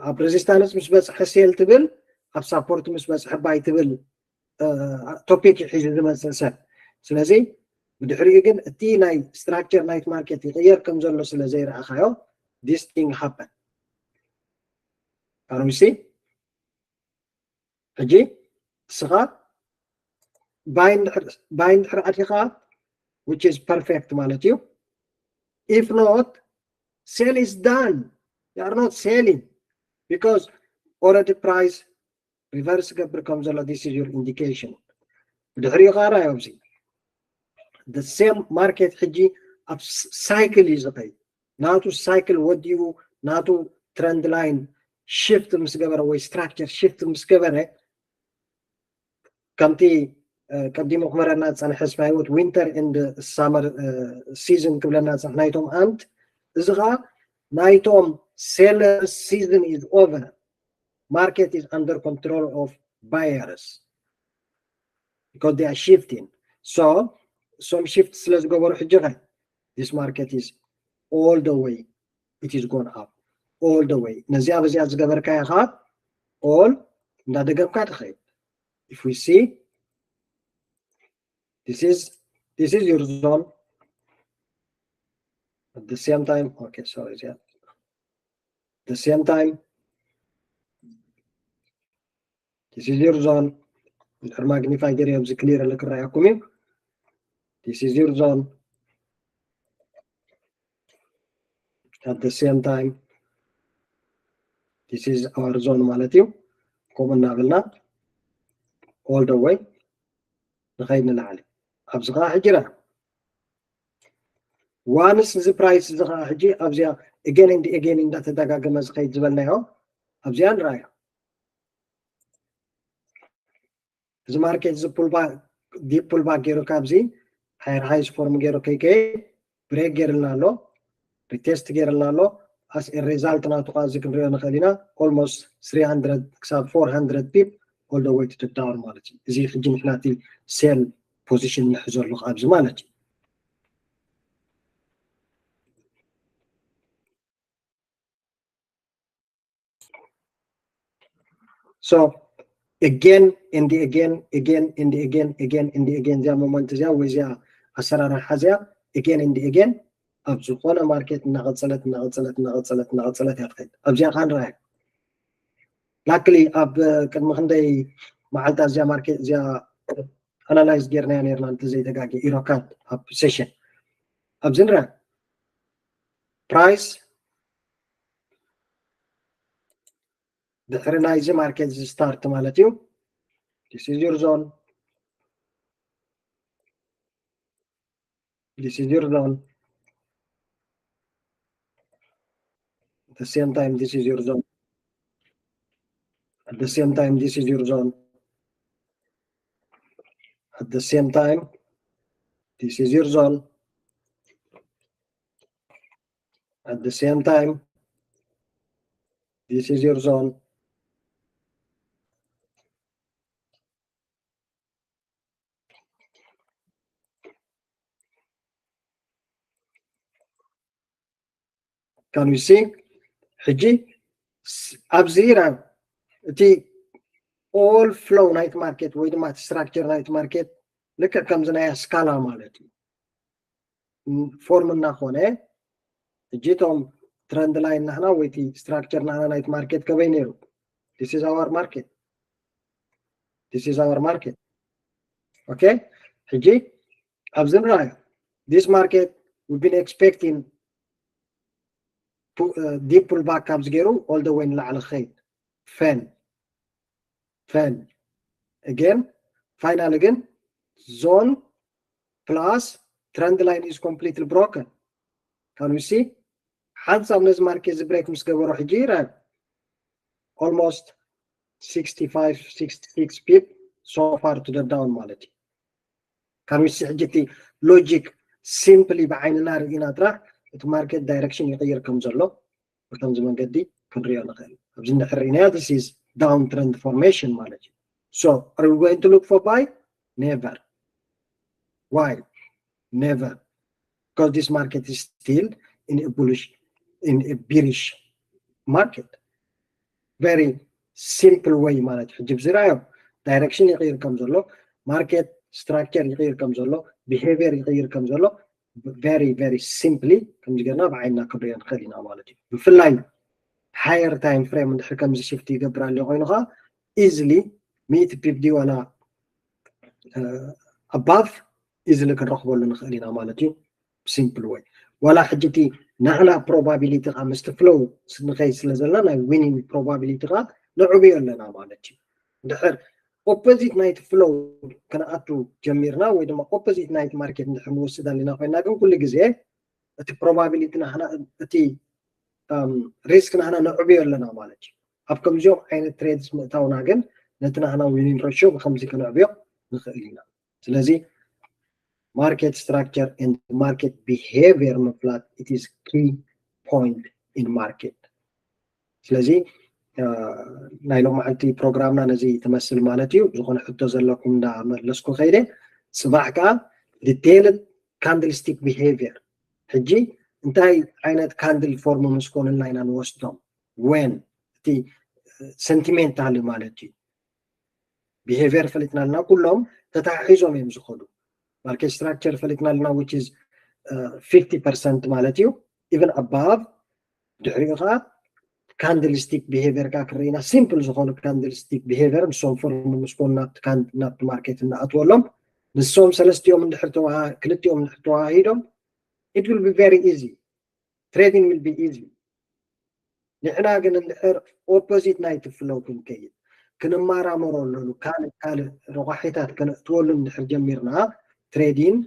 ኣብ ሬዚስታንስ ምስ በፅሐ ሴል ትብል፣ ኣብ ሳፖርት ምስ በፅሐ ባይ ትብል ቶፒክ እዩ ሒዙ ዝመፅእ ሰብ። ስለዚ ብድሕሪኡ ግን እቲ ናይ ስትራክቸር ናይቲ ማርኬት ይቕየር ከም ዘሎ ስለ ዘይረኣኻዮ this thing happen። Can we see? ሕጂ ንስኻ ባይ እንድሕር ኣቲኻ which is perfect ማለት እዩ። If not, sell is done. You are not selling because already price reverse ገብር ከም ዘሎ this is your indication። ብድሕሪኡ ከዓ ራዮ ኣብዚ the same market ሕጂ ኣብ ሳይክል እዩ ዝኸይድ። ናቱ ሳይክል ወዲኡ ናቱ ትረንድ ላይን ሽፍት ምስ ገበረ ወይ ስትራክቸር ሽፍት ምስ ገበረ ከምቲ ቀዲሙ ክመረና ዝፀንሐ ስማይወት winter and summer season ክብለና ዝፀንሐ ናይቶም ኣንት እዚ ከዓ ናይቶም seller season is over, market is under control of buyers because they are shifting. So some shift ስለ ዝገበሩ ሕጂ ኸ this market is all the way, it is gone up all the way። ነዚኣ በዚኣ ዝገበርካዮ ኸዓ all እንዳደገምካ ትኸይድ። If we see, this is this is your zone. At the same time, okay, sorry, yeah. The same time, this is your zone. እንድሕር ማግኒፋይ ገይረ ኣብዚ ክሊር ክረኣየኩም እዩ። This is your zone. At the same time, this is our zone ማለት እዩ። ከምኡ እናበልና all the way ንኸይድ ንላዕሊ። ኣብዚ ከዓ ሕጂ ራ ዋንስ እዚ ፕራይስ እዚ ከዓ ሕጂ ኣብዚኣ again and again እንዳተደጋገመ ዝኸይድ ዝበልናዮ ኣብዚኣ ንረኣዮ። እዚ ማርኬት እዚ ዲፕ ፑልባክ ገይሩ ካብዚ ሃየር ሃይስ ፎርም ገይሩ ከይከይድ ብሬክ ገይርልና ኣሎ፣ ሪቴስት ገይርልና ኣሎ። ኣስ ሪዛልት ናቱ ከዓ እዚ ክንሪኦ ንኽእል ኢና። ኦልሞስት three hundred ክሳብ four hundred ፒፕ all the way to the down ማለት እዩ። እዚ ሕጂ ንሕና እቲ ሴል ፖዚሽን ንሕዘሉ ኣብዚ ማለት እዩ። So again and again, again and again, again and again እዚኣ ሞመንት እዚኣ ወይ እዚኣ ኣሰራርሓ እዚኣ again and again ኣብ ዝኾነ ማርኬት እናቐፀለት እናቐፀለት እናቐፀለት እናቐፀለት እያ ትኸይድ። ኣብዚኣ ከዓ ንረኣያ። ላክሊ ኣብ ቅድሚ ክንደይ መዓልታት እዚኣ ማርኬት እዚኣ ኣናላይዝ ጌርናያ ነርና እንተዘይተጋጌ ኢሮካት ኣብ ሴሽን ኣብዚ ንረኣ ፕራይስ ድሕሪ ናይዚ ማርኬት እዚ ስታርት ማለት እዩ። This is your zone. This is your zone. At the same time, this is your zone. At the same time, this is your zone. At the same time, this is your zone. At the same time, this is your zone. Can you see? ሕጂ ኣብዚ ራ እቲ all flow ናይቲ ማርኬት ወይ ድማ እቲ ስትራክቸር ናይቲ ማርኬት ልክዕ ከምዚ ናይ ስካላ ማለት እዩ። ፎርም እናኾነ ሕጂ እቶም ትረንድ ላይን ናህና ወይ እቲ ስትራክቸር ናህና ናይቲ ማርኬት ከበይ ነይሩ? This is our market. This is our market. Okay? ሕጂ ኣብዚ ንረኣዮ this market we've been expecting deep pullback ካብዚ ገይሩ all the way ንላዕሊ ክኸይድ ፈን ፈን again finally ግን zone plus trend line is completely broken. Can we see? ሓንሳብ ነዚ market እዚ break ምስ ገበሮ ሕጂ ይረኣዩ almost sixty-five sixty-six pip so far to the down ማለት እዩ። Can we see? ሕጂ እቲ logic simply ብዓይንና ርኢና ጥራሕ እቲ market direction ይቕይር ከም ዘሎ ብከምዚ መንገዲ ክንሪኦ ንኽእል። ኣብዚ እንድሕር ርኢናዮ this is down trend formation ማለት እዩ። So are we going to look for buy? Never. Why? Never. Because this market is still in a bullish, in a bearish market. Very simple way ማለት እዩ። ሕጂ ብዝርኣዮ direction ይቕይር ከም ዘሎ፣ market structure ይቕይር ከም ዘሎ፣ behavior ይቕይር ከም ዘሎ very very simply ከምዚ ጌርና ብዓይንና ክንሪኦ ንኽእል ኢና ማለት እዩ። ብፍላይ higher time frame እንድሕር ከምዚ shift ይገብር ኣሎ ኮይኑ ከዓ easily ሚእቲ pip ድዩ ዋላ above easily ክንረኽበሉ ንኽእል ኢና ማለት እዩ። Simple way። ዋላ ሕጂ እቲ ናህና probability ከዓ ምስቲ flow ንኸይድ ስለ ዘለና ናይ winning probability ከዓ ነዕብዮ ኣለና ማለት እዩ። እንድሕር opposite ናይቲ flow ክንኣቱ ጀሚርና ወይ ድማ opposite ናይቲ market እንድሕር ንወስድ ኣለና ኮይና ግን ኩሉ ግዜ እቲ probability ናህና እቲ risk ናህና ነዕብዮ ኣለና ማለት እዩ። ኣብ ከምዚኦም ዓይነት trades ምእታውና ግን ነቲ ናህና winning ratio ብከምዚ ከነዕብዮ ንኽእል ኢና። ስለዚ market structure and market behavior ምፍላጥ it is key point in market። ስለዚ ናይ ሎማዓንቲ ፕሮግራምና ነዚ ትመስል ማለት እዩ። ዝኾነ ሕቶ ዘለኩም እንዳመለስኩ ከይደ፣ ፅባሕ ከዓ detailed candlestick behavior ሕጂ እንታይ ዓይነት candle form ምስ ኮንልና ኢና ንወስዶም፣ when እቲ sentimental ማለት እዩ። Behavior ፈሊጥናልና ኩሎም ተታሒዞም እዮም ዝኸዱ። Market structure ፈሊጥናልና which is fifty percent ማለት እዩ። Even above ድሕሪኡ ከዓ candlestick behavior ከዓ ክርኢና simple ዝኾኑ candlestick behavior ንሶም form ምስ ኮኑ ናብቲ market እናኣትወሎም ንሶም ሰለስቲኦም እንድሕር ክልቲኦም እንድሕር ተዋሂዶም it will be very easy. Trading will be easy. ንሕና ግን እንድሕር opposite ናይቲ flow ክንከይድ ክንመራመረሉ ካልእ ካልእ ረቋሒታት ከነእትወሉ እንድሕር ጀሚርና trading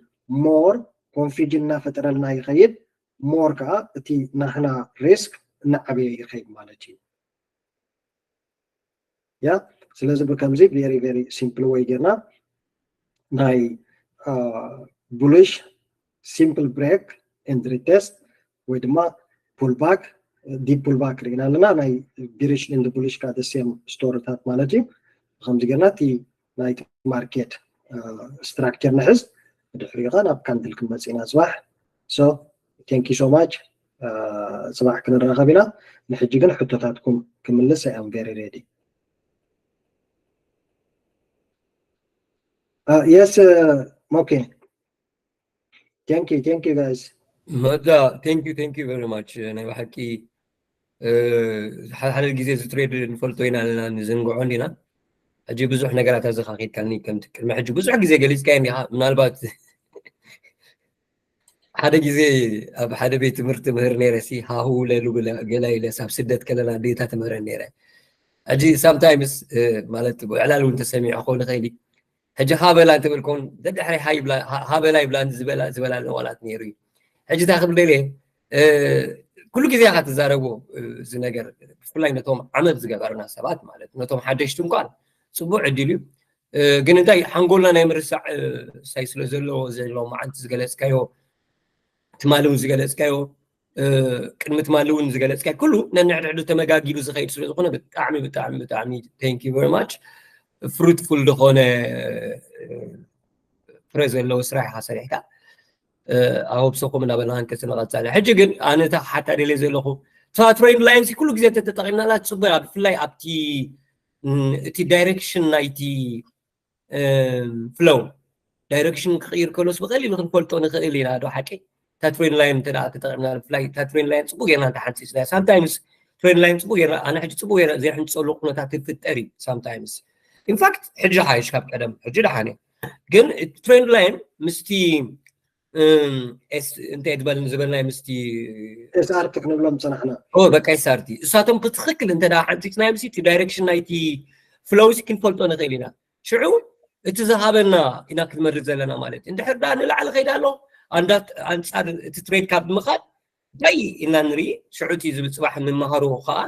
more confusion እናፈጠረልና ይኸይድ። More ከዓ እቲ ናህና risk እናዓበየ ይኸይድ ማለት እዩ። ያ ስለዚ ብከምዚ very very simple way ጌርና ናይ bullish simple break and retest ወይ ድማ pullback deep pullback ርኢና ኣለና። ናይ bearish and bullish ከዓ the same story ታት ማለት እዩ። ብከምዚ ጌርና እቲ ናይቲ market structure ንሕዝ፣ ብድሕሪኡ ከዓ ናብ candle ክንመጽእ ኢና ጽባሕ። So thank you so much. ጽባሕ ክንራኸብ ኢና። ንሕጂ ግን ሕቶታትኩም ክምልስ I am very ready. Yes, okay. Thank you, thank you guys. መዳ thank you, thank you very much። ናይ ብሓቂ ሓደ ሓደ ግዜ እዚ trade ንፈልጦ ኢና ኣለና ንዘንግዖ እንዲና። ሕጂ ብዙሕ ነገራት ኣዘኻኺርካኒ ከምቲ ቅድሚ ሕጂ ብዙሕ ግዜ ገሊጽካዮ እንዲኻ። ምናልባት ሓደ ግዜ ኣብ ሓደ ቤት ትምህርቲ ምህር ነይረ ሲ ሃሁ ለሉ ገላ ኢለ ኣብ ስደት ከለና ኣዴታ ትምህረን ነይረ። ሕጂ sometimes ማለት ብዕላል እውን ተሰሚዑ ክኸውን ይኽእል እዩ። ሕጂ ሃበላ እንትብል ከውን ደድሕሪ ሃበላ ይብላ ዝበላ ዝበላ ኣለዋላት ነይሩ እዩ። ሕጂ እንታይ ክብል ደልየ ኩሉ ግዜ ኢኻ ትዛረቦ እዚ ነገር ብፍላይ ነቶም ዓመት ዝገበርና ሰባት ማለት ነቶም ሓደሽቲ እንኳን ፅቡቅ ዕድል እዩ። ግን እንታይ ሓንጎልና ናይ ምርሳዕ ሳይ ስለ ዘለዎ ዘሎ መዓልቲ ዝገለፅካዮ ትማሊ እውን ዝገለፅካዮ ቅድሚ ትማሊ እውን ዝገለፅካዮ ኩሉ ነንሕድሕዱ ተመጋጊዱ ዝኸይድ ስለ ዝኾነ ብጣዕሚ ብጣዕሚ ብጣዕሚ thank you very much። Fruitful ዝኾነ ፍረ ዘለዎ ስራሕ ኢኻ ሰሪሕካ። ኣሆብሰኹም እናበልና ክንቀፅል ንቐፃለ። ሕጂ ግን ኣነ እታ ሓታ ደልየ ዘለኹ እታ trend line ኩሉ ግዜ ተተጠቒምናላ ፅቡቅ እያ። ብፍላይ ኣብቲ እቲ direction ናይቲ flow direction ክቕይር ከሎስ ብቐሊሉ ክንፈልጦ ንኽእል ኢና ዶ ሓቂ? እታ trend line እንተ ተጠቒምና ብፍላይ እታ trend line ፅቡቅ ጌርና እንተሓንፂፅና sometimes trend line ፅቡቅ ጌርና ኣነ ሕጂ ፅቡቅ ጌርና ዘይሕንፀሉ ኩነታት ይፍጠር እዩ sometimes። In fact ሕጂ ሓይሽ ካብ ቀደም ሕጂ ደሓን እዩ። ግን trend line ምስቲ እንታይ ትበል ዝበልናይ ምስቲ SRT ክንብሎም ዝፀናሕና በቃ SRT እሳቶም ብትኽክል እንተ ሓንፂፅናዮም እቲ direction ናይቲ flow ክንፈልጦ ንኽእል ኢና። ሽዑ እቲ ዝሃበና ኢና ክንመርፅ ዘለና ማለት እዩ። እንድሕር ዳ ንላዕሊ ከይዳ ኣሎ ኣንዳት ኣንጻር እቲ ትሬድ ካብ ምኻድ እንታይ ኢልና ንርኢ። ሽዑ እቲ ዝብል ጽባሕ እንመሃሮ ከዓ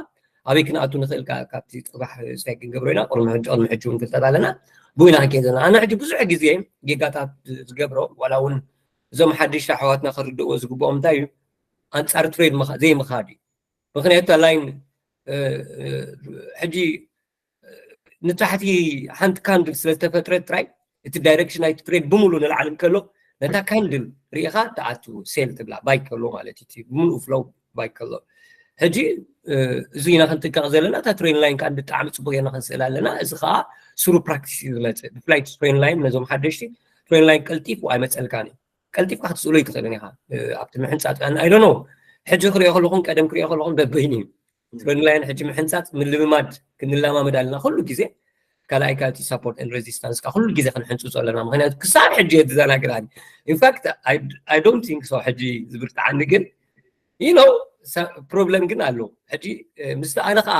ኣበይ ክንኣቱ ንኽእል? ካብቲ ጽባሕ ስታይ ክንገብሮ ኢና። ቅድሚ ሕጂ ቅድሚ ሕጂ እውን ፍልጠት ኣለና። ብኡ ኢና ክንከይድ ዘለና። ኣነ ሕጂ ብዙሕ ግዜ ጌጋታት ዝገብሮ ዋላ እውን እዞም ሓደሽቲ ኣሕዋትና ክርድእዎ ዝግብኦም እንታይ እዩ? ኣንጻር ትሬድ ዘይምኻድ እዩ። ምክንያቱ ላይን ሕጂ ንታሕቲ ሓንቲ ካንድል ስለ ዝተፈጥረት ጥራይ እቲ ዳይረክሽን ናይቲ ትሬድ ብምሉ ንላዕሊ እንከሎ ነታ ካንድል ሪኢኻ ትኣቱ ሴል ትብላ ባይ ከሎ ማለት እዩ። ብምሉኡ ፍሎው ባይ ከሎ ሕጂ እዚ ኢና ክንጥንቀቕ ዘለና። እታ ትሬን ላይን ከዓ ብጣዕሚ ፅቡቅ ጌርና ክንስእል ኣለና። እዚ ከዓ ስሩ ፕራክቲስ እዩ ዝመፅእ። ብፍላይ ትሬን ላይን ነዞም ሓደሽቲ ትሬን ላይን ቀልጢፉ ኣይመፀልካን እዩ። ቀልጢፍካ ክትስእሎ ይትኽእልን ኢኻ። ኣብቲ ምሕንፃፅ ኣይ ዶንት ኖ ሕጂ ክሪኦ ከለኹም ቀደም ክሪኦ ከለኹም በበይኑ እዩ። ትሬን ላይን ሕጂ ምሕንፃፅ ምልምማድ ክንለማመድ ኣለና ኩሉ ግዜ። ካልኣይ ካብቲ ሳፖርት ኤንድ ሬዚስታንስ ከዓ ኩሉ ግዜ ክንሕንፅፁ ኣለና። ምክንያቱ ክሳብ ሕጂ እየ ዝዘናግረኒ። ኢንፋክት ኣይ ዶንት ቲንክ ሶ ሕጂ ዝብርትዓኒ ግን ዩ ኖ ፕሮብለም ግን ኣሎ። ሕጂ ምስቲ ኣነ ከዓ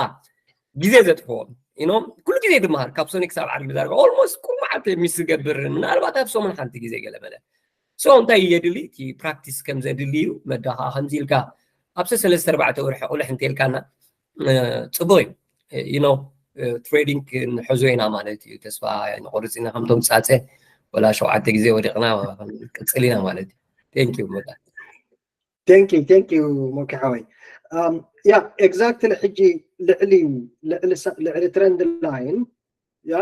ግዜ ዘጥፍኦ ዩ ኖ ኩሉ ግዜ ዝመሃር ካብ ሶኒ ክሳብ ዓርቢ ዳርጋ ኦልሞስት ኩሉ መዓልቲ ሚስ ዝገብር ምናልባት ኣብ ሰሙን ሓንቲ ግዜ ገለ መለ ሶ እንታይ የድሊ እቲ ፕራክቲስ ከም ዘድሊ እዩ። መዳ ከዓ ከምዚ ኢልካ ኣብሰ ሰለስተ ኣርባዕተ ወርሒ ቁልሕ እንተልካና ፅቡቅ እዩ። ዩ ኖ ትሬዲንግ ክንሕዞ ኢና ማለት እዩ። ተስፋ ንቆርፅ ኢና ከምቶም ፃፀ ወላ ሸውዓተ ግዜ ወዲቅና ቅፅል ኢና ማለት እዩ። ቴንክ ዩ መዳ። ቴንክ ዩ ቴንክ ዩ ሞኪ ሓወይ። ያ ኤግዛክትሊ ሕጂ ልዕሊ ልዕሊ ልዕሊ ትረንድ ላይን ያ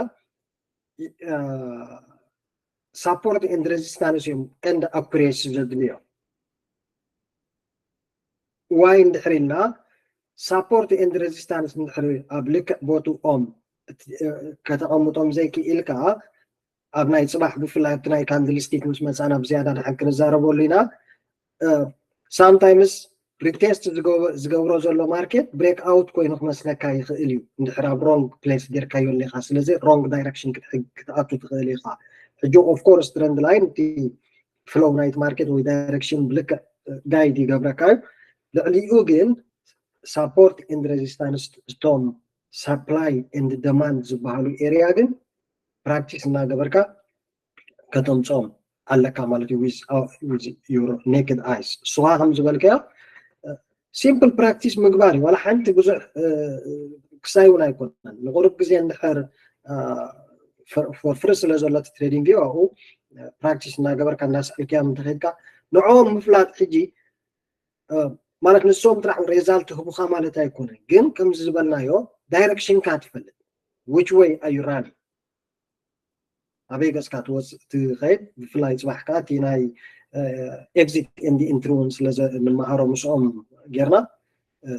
ሳፖርት ኤንድ ሬዚስታንስ እዮም ቀንዲ ኣኩሬሽን ዘድልዮ። ዋይ እንድሕር ኢልና ሳፖርት ኤንድ ሬዚስታንስ እንድሕር ኣብ ልክዕ ቦትኦም ከተቐምጦም ዘይክኢልካ ኣብ ናይ ፅባሕ ብፍላይ ኣብቲ ናይ ካንድልስቲክ ምስ መፃና ብዝያዳ ድሓን ክንዛረበሉ ኢና። ሳምታይምስ ሪቴስት ዝገብሮ ዘሎ ማርኬት ብሬክ ኣውት ኮይኑ ክመስለካ ይኽእል እዩ እንድሕር ኣብ ሮንግ ፕሌስ ጌርካዮ ኣለካ። ስለዚ ሮንግ ዳይረክሽን ክትኣቱ ትኽእል ኢኻ። ሕጂ ኦፍኮርስ ትረንድ ላይን እቲ ፍሎው ናይቲ ማርኬት ወይ ዳይረክሽን ብልክዕ ጋይድ ይገብረካ እዩ። ልዕሊኡ ግን ሳፖርት ኤንድ ሬዚስታንስ እቶም ሳፕላይ ኤንድ ደማንድ ዝበሃሉ ኤሪያ ግን ፕራክቲስ እናገበርካ ከተምፅኦም ኣለካ ማለት እዩ። ዩር ኔክድ ኣይስ ስዋ ከም ዝበልከዮ ሲምፕል ፕራክቲስ ምግባር እዩ። ዋላ ሓንቲ ብዙሕ ክሳይ እውን ኣይኮነን። ንቁሩብ ግዜ እንድሕር ፎር ፍሪ ስለ ዘሎ እቲ ትሬዲንግ እዩ ኣብኡ ፕራክቲስ እናገበርካ እናስኣልክያ እንተኸድካ ንዕኦም ምፍላጥ ሕጂ ማለት ንሶም ጥራሕ ሬዛልት ህቡኻ ማለት ኣይኮነን። ግን ከምዚ ዝበልናዮ ዳይረክሽንካ ትፈልጥ which way are you running ኣበይ ገፅካ ትወፅእ ትኸይድ ብፍላይ ፅባሕ ከዓ እቲ ናይ ኤግዚት ኤንድ ኢንትሪ እውን ስለ ንምሃሮ ምስኦም ጌርና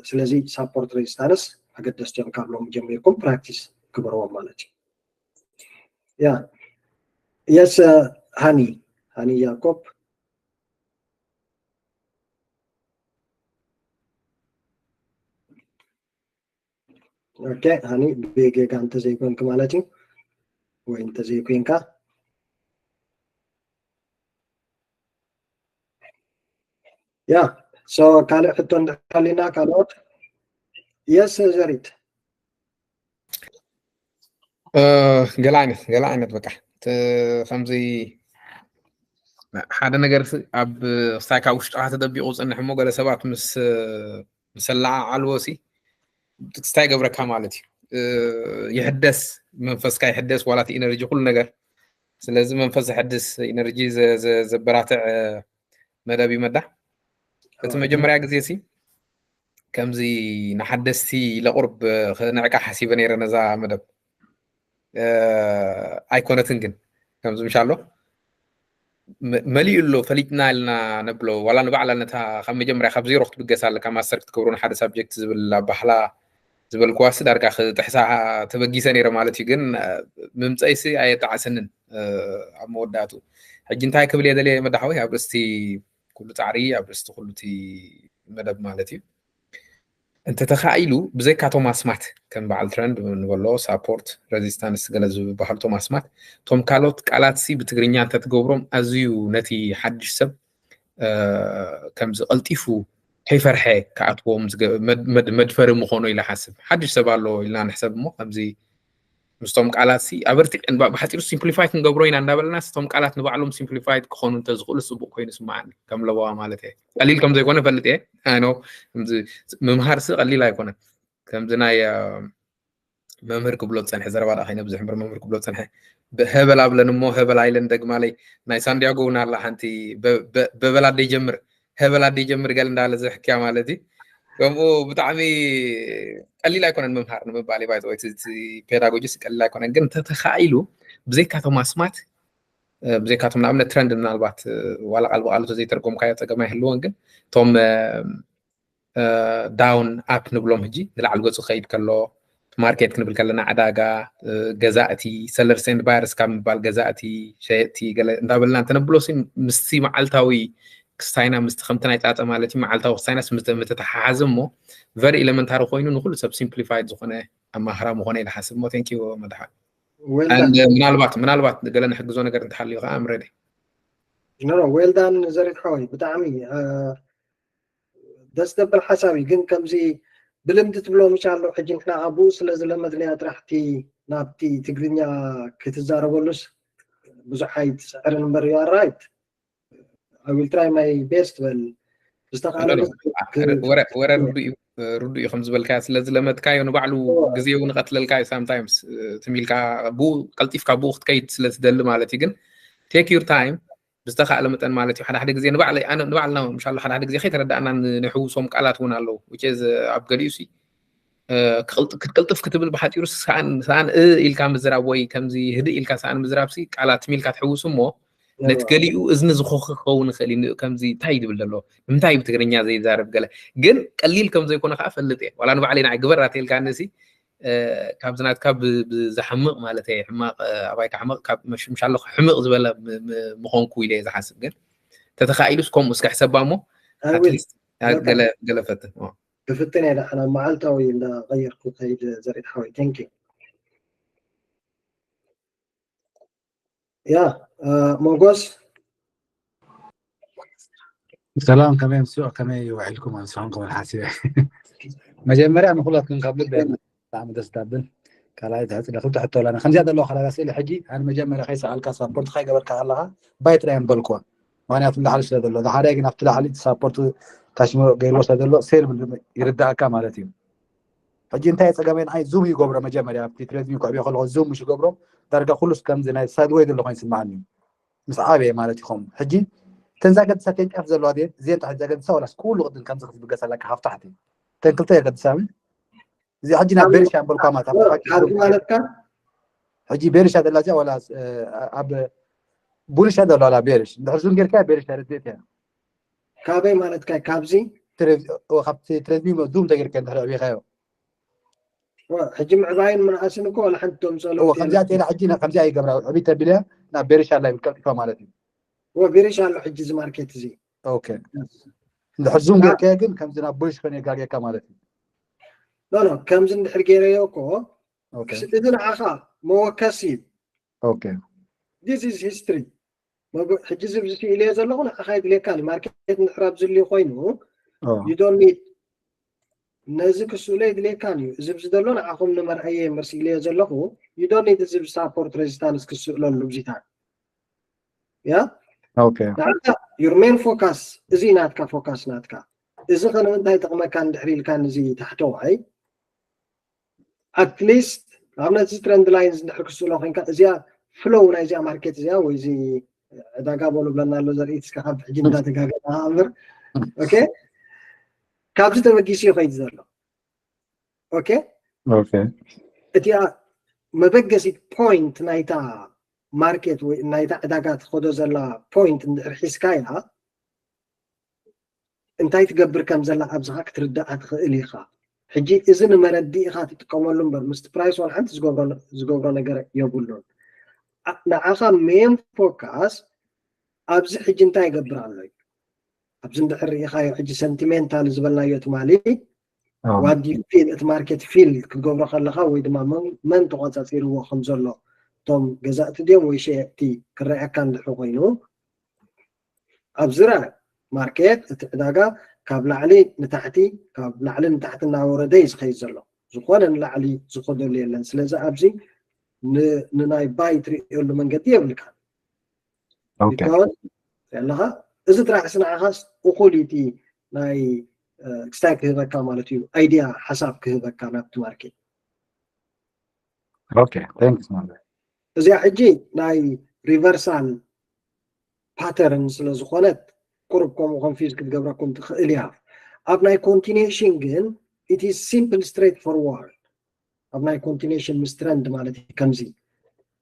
ስለዚ ሳፖርት ሬዚስታንስ ኣገደስቲ እዮም ካብ ሎም ጀሚርኩም ፕራክቲስ ግበርዎም ማለት እዩ። ያ የስ ሃኒ ሃኒ ያኮብ ኦኬ ሃኒ ብጌጋ እንተዘይኮንክ ማለት እዩ ወይ እንተዘይኮንካ ያ ሶ ካልእ ሕቶ እንድሕር ሃሊና ካልኦት የስ ዘሪት ገለ ዓይነት ገለ ዓይነት በቃ ከምዚ ሓደ ነገር ኣብ ክሳይ ካብ ውሽጥካ ተደቢቑ ዝፅንሕ እሞ ገለ ሰባት ምስ ምሰለዓዓልዎ ሲ እንታይ ይገብረካ ማለት እዩ። ይሕደስ መንፈስካ ይሕደስ ዋላ እቲ ኢነርጂ ኩሉ ነገር። ስለዚ መንፈስ ዘሕድስ ኢነርጂ ዘበራትዕ መደብ እዩ መዳ። እቲ መጀመርያ ግዜ ሲ ከምዚ ንሓደስቲ ለቁርብ ክንዕቃ ሓሲበ ነይረ ነዛ መደብ ኣይኮነትን ግን ከምዚ ምሻሎ መሊኡ ኣሎ ፈሊጥና ኢልና ነብሎ ዋላ ንባዕላ ነታ ካብ መጀመርያ ካብ ዜሮ ክትብገስ ኣለካ ማስተር ክትገብሮ ንሓደ ሳብጀክት ዝብል ኣባህላ ዝበልክዋሲ ዳርጋ ክጥሕሳ ተበጊሰ ነይረ ማለት እዩ። ግን ምምፀይሲ ኣየጣዓሰንን ኣብ መወዳእቱ ሕጂ እንታይ ክብል እየ ደልየ መዳሓወይ ኣብ ርእስቲ ኩሉ ፃዕሪ ኣብ ርእስቲ ኩሉ እቲ መደብ ማለት እዩ። እንተተኻኢሉ ብዘይካ ቶም ኣስማት ከም በዓል ትረንድ ንበሎ ሳፖርት ሬዚስታንስ ገለ ዝበሃሉ ቶም ኣስማት ቶም ካልኦት ቃላት ሲ ብትግርኛ እንተትገብሮም ኣዝዩ ነቲ ሓድሽ ሰብ ከምዚ ቀልጢፉ ከይፈርሐ ክኣትዎም መድፈሪ ምኾኖ ኢለ ሓስብ። ሓድሽ ሰብ ኣሎ ኢልና ንሕሰብ እሞ ከምዚ ምስቶም ቃላት ሲ ኣበርቲዕ ብሓፂሩ ሲምፕሊፋይ ክንገብሮ ኢና እንዳበለና ስቶም ቃላት ንባዕሎም ሲምፕሊፋይ ክኾኑ እንተዝኽእሉ ፅቡቅ ኮይኑ ስማዓኒ ከም ለበዋ ማለት እየ። ቀሊል ከም ዘይኮነ ፈልጥ እየ። ምምሃር ሲ ቀሊል ኣይኮነን። ከምዚ ናይ መምህር ክብሎ ዝፀንሐ ዘረባ ዳ ከይነብዝሕ እምበር መምህር ክብሎ ዝፀንሐ፣ ህበል ኣብለን እሞ ህበል ኣይለን ደግማለይ። ናይ ሳንዲያጎ እውን ኣላ ሓንቲ፣ በበል ኣደ ይጀምር፣ ህበል ኣደ ይጀምር ገል እንዳለ ዝሕክያ ማለት እዩ። ከምኡ ብጣዕሚ ቀሊል ኣይኮነን ምምሃር ንምባል ባይ ፔዳጎጂስ ቀሊል ኣይኮነን፣ ግን ተተኻኢሉ ብዘይካቶም ኣስማት ብዘይካቶም ንኣብነት ትረንድ ምናልባት ዋላ ቃል ብቃሉ ተዘይተርጎምካዮ ፀገም ኣይህልዎን፣ ግን እቶም ዳውን ኣፕ ንብሎም ሕጂ ንላዕሊ ገፁ ክኸይድ ከሎ ማርኬት ክንብል ከለና ዕዳጋ፣ ገዛእቲ፣ ሰለርስ ኤንድ ባየርስ ካብ ምባል ገዛእቲ፣ ሸየጥቲ ገለ እንዳበልና እንተነብሎ ምስቲ መዓልታዊ ክስታይና ምስቲ ከምቲ ናይ ፃፀ ማለት እዩ መዓልታዊ ክስታይናስ ምተተሓሓዘ እሞ ቨሪ ኤሌመንታሪ ኮይኑ ንኩሉ ሰብ ሲምፕሊፋይድ ዝኾነ ኣማህራ ምኾነ ኢለ ሓስብ እሞ ቴንኪዩ መድሓን። ምናልባት ምናልባት ገለ ንሕግዞ ነገር እንተሃልዩ ከዓ ኣምረዲ። ኖ ዌልዳን ዘሪት ሓወይ ብጣዕሚ ደስ ዘብል ሓሳብ እዩ። ግን ከምዚ ብልምዲ ትብሎ ምሽ ኣሎ ሕጂ ንሕና ኣብኡ ስለ ዝለመድናዮ ጥራሕቲ ናብቲ ትግርኛ ክትዛረበሉስ ብዙሕ ኣይትስዕርን እምበር you are right. I will try my best በል ዝተቃለ ወረ ርዱ እዩ ከም ዝበልካዮ ስለ ዝለመድካዮ ንባዕሉ ግዜ እውን ይቐትለልካ እዩ። ሳምታይምስ ትሚልካ ብኡ ቀልጢፍካ ብኡ ክትከይድ ስለ ትደሊ ማለት እዩ። ግን take your time ብዝተኻእለ መጠን ማለት እዩ። ሓደ ሓደ ግዜ ንባዕለይ ኣነ ንባዕልና ምሻሎ ሓደ ሓደ ግዜ ከይተረዳእና ንሕውሶም ቃላት እውን ኣለዉ። which is ኣብ ገሊኡ ሲ ክትቅልጥፍ ክትብል ብሓፂሩ ሰኣን እ ኢልካ ምዝራብ ወይ ከምዚ ህድእ ኢልካ ሰኣን ምዝራብ ሲ ቃላት ትሚልካ ትሕውሱ እሞ ነቲ ገሊኡ እዝኒ ዝኾኺ ክኸውን ይኽእል እዩ። ከምዚ እንታይ ድብል ዘሎ ንምንታይ ብትግርኛ ዘይዛረብ ገለ ግን ቀሊል ከም ዘይኮነ ከዓ ፈልጥ እየ። ዋላ ንባዕለይ ንዓይ ግበር ኣትልካ ንሲ ካብዚ ናትካ ብዝሓምቕ ማለት እየ ሕማቕ ኣባይካ ሕምቕ ካብ ምሻሎ ሕምቕ ዝበለ ምኾንኩ ኢለ እየ ዝሓስብ። ግን ተተኻኢሉስ ከምኡ እስከ ሕሰባ እሞ ገለ ፈትን ክፍትን እየ ደሓና መዓልታዊ እንዳቀየርኩ ከይድ ዘሪት ሓወይ thank you። ያ ሞጎስ ሰላም ከመይ ኣምስኦ ከመይ ውዒልኩም ኣምስኹም ክብል ሓሲበ። መጀመርያ ንኩላትኩም ካብ ልበ ብጣዕሚ ደስ ዳብል ካልኣይ ትሕፅለ ክልተ ሕቶ ኣለና ከምዚኣ ዘለዋ ካላጋ ስእሊ ሕጂ ኣነ መጀመርያ ከይሰኣልካ ሳፖርት ከይገበርካ ከለካ ባይ ጥራይ በልኩዋ ምክንያቱ ላዕሊ ስለ ዘሎ ሓደ ግን ኣብቲ ላዕሊ ሳፖርት ታሽሞ ገይርዎ ስለ ዘሎ ሴል ይርዳእካ ማለት እዩ። ሕጂ እንታይ ፀገመይ ንዓይ ዙም ይገብሮ መጀመርያ ኣብቲ ትሬድሚል ክዕብዮ ከለኩ ዙም ምሽ ይገብሮ ዳርጋ ኩሉስ ከምዚ ናይ ሳድወይ ዘሎ ኮይኑ ይስምዓኒ እዩ። ምስ ዓበየ ማለት እዩ ከምኡ ሕጂ እተን ዛገድሳ ተን ጫፍ ዘለዋ ድየን እዚአን ጥራሕ ዛገድሳ ዋላስ ኩሉ ቅድም ከምዚ ክትብገስ ኣለካ ካብ ታሕቲ እተን ክልተ የገድሳ ምን እዚ ሕጂ ናብ ቤሪሻ በልኳ ማለት ካብዚ ማለትካ ሕጂ ቤሪሻ ዘላ እዚኣ ዋላ ኣብ ቡሪሻ ዘላ ዋላ ቤሪሽ እንድሕር ዙም ጌርካ ቤሪሻ ርድእት እያ ካበይ ማለትካ ካብዚ ካብቲ ትሬድሚል ዙም ተጌርካ እንድሕር ዕብኻዮ ሕጂ ምዕባይን ምንኣስን እኮ ዋላ ሓንቲ ተምፀሉ ከምዚኣ ቴላ ሕጂ ከምዚኣ ይገብራ ዕብይ ተቢለ ናብ ቤሪሻ ኣላ ይብል ቀልጢፋ ማለት እዩ ወ ቤሪሻ ኣሎ ሕጂ እዚ ማርኬት እዚ ኦኬ እንድሕር ዙም ጌርካዮ ግን ከምዚ ናብ ቡሪሽ ከነ የጋግየካ ማለት እዩ ኖ ኖ ከምዚ እንድሕር ገይረዮ እኮ እዚ ንዓኻ መወከሲ እዩ ኦኬ this is history ሕጂ እዚ ብዚ ኢለዮ ዘለኹ ንዓኻ የድልየካ ማርኬት እንድሕር ኣብ ዝልዩ ኮይኑ you don't need ነዚ ክስእሎ የድልየካን እዩ እዚ ብዚ ዘሎ ንዓኹም ንመርኣየ እምበር ስኢለዮ ዘለኹ you don't need እዚ ሳፖርት ሬዚስታንስ ክስእለሉ ብዚታት ያ okay ንዓካ your main focus እዚ ናትካ ፎካስ ናትካ እዚ ከ ንምንታይ ጠቕመካ እንድሕር ኢልካ ንዚ ታሕተዋይ ኣትሊስት ንኣብነት እዚ ትረንድ ላይን እንድሕር ክስእሎ ኮይንካ እዚኣ ፍሎው ናይ እዚኣ ማርኬት እዚኣ ወይ እዚ ዕዳጋ በሉ ብለና ኣሎ ዘርኢ እስከ ካብ ሕጂ እንዳተጋገና እምበር ኦኬ ካብዚ ተበጊሱ ይኸይድ ዘሎ ኦኬ okay እቲኣ መበገሲት ፖይንት ናይታ ማርኬት ወይ ናይታ ዕዳጋ ትኸዶ ዘላ ፖይንት እንድሕር ሒዝካያ እንታይ ትገብር ከም ዘላ ኣብዚኻ ክትርዳኣ ትኽእል ኢኻ ሕጂ እዚ ንመረዲእኻ ትጥቀመሉ እምበር ምስቲ ፕራይስ ዋላ ሓንቲ ዝገብሮ ነገር የብሉን ንዓኻ ሜን ፎካስ ኣብዚ ሕጂ እንታይ ይገብር ኣሎ እዩ ኣብዚ እንድሕር ርኢኻዮ ሕጂ ሰንቲሜንታል ዝበልናዮ ትማሊ what do you feel እቲ ማርኬት ፊል ክትገብሮ ከለኻ ወይ ድማ መን ተቋፃፂርዎ ከም ዘሎ እቶም ገዛእቲ ድዮም ወይ ሸየጥቲ ክረኣየካ እንድሕር ኮይኑ ኣብዚ ራእ ማርኬት እቲ ዕዳጋ ካብ ላዕሊ ንታሕቲ ካብ ላዕሊ ንታሕቲ እናወረደ እዩ ዝኸይድ ዘሎ ዝኾነ ንላዕሊ ዝኸደሉ የለን ስለዚ ኣብዚ ንናይ ባይ ትርእየሉ መንገዲ የብልካ። ቢካዝ ኣለኻ እዚ ጥራሕ ስንዓኻስ እኹል እቲ ናይ ክስታይ ክህበካ ማለት እዩ። ኣይዲያ ሓሳብ ክህበካ ናብቲ ማርኬት። Okay, thanks ማለት እዚኣ ሕጂ ናይ ሪቨርሳል ፓተርን ስለ ዝኾነት ቁሩብ ከምኡ ኮንፊዝ ክትገብረኩም ትኽእል እያ። ኣብ ናይ ኮንቲኒሽን ግን it is simple straight forward። ኣብ ናይ ኮንቲኒሽን ምስ ትረንድ ማለት እዩ። ከምዚ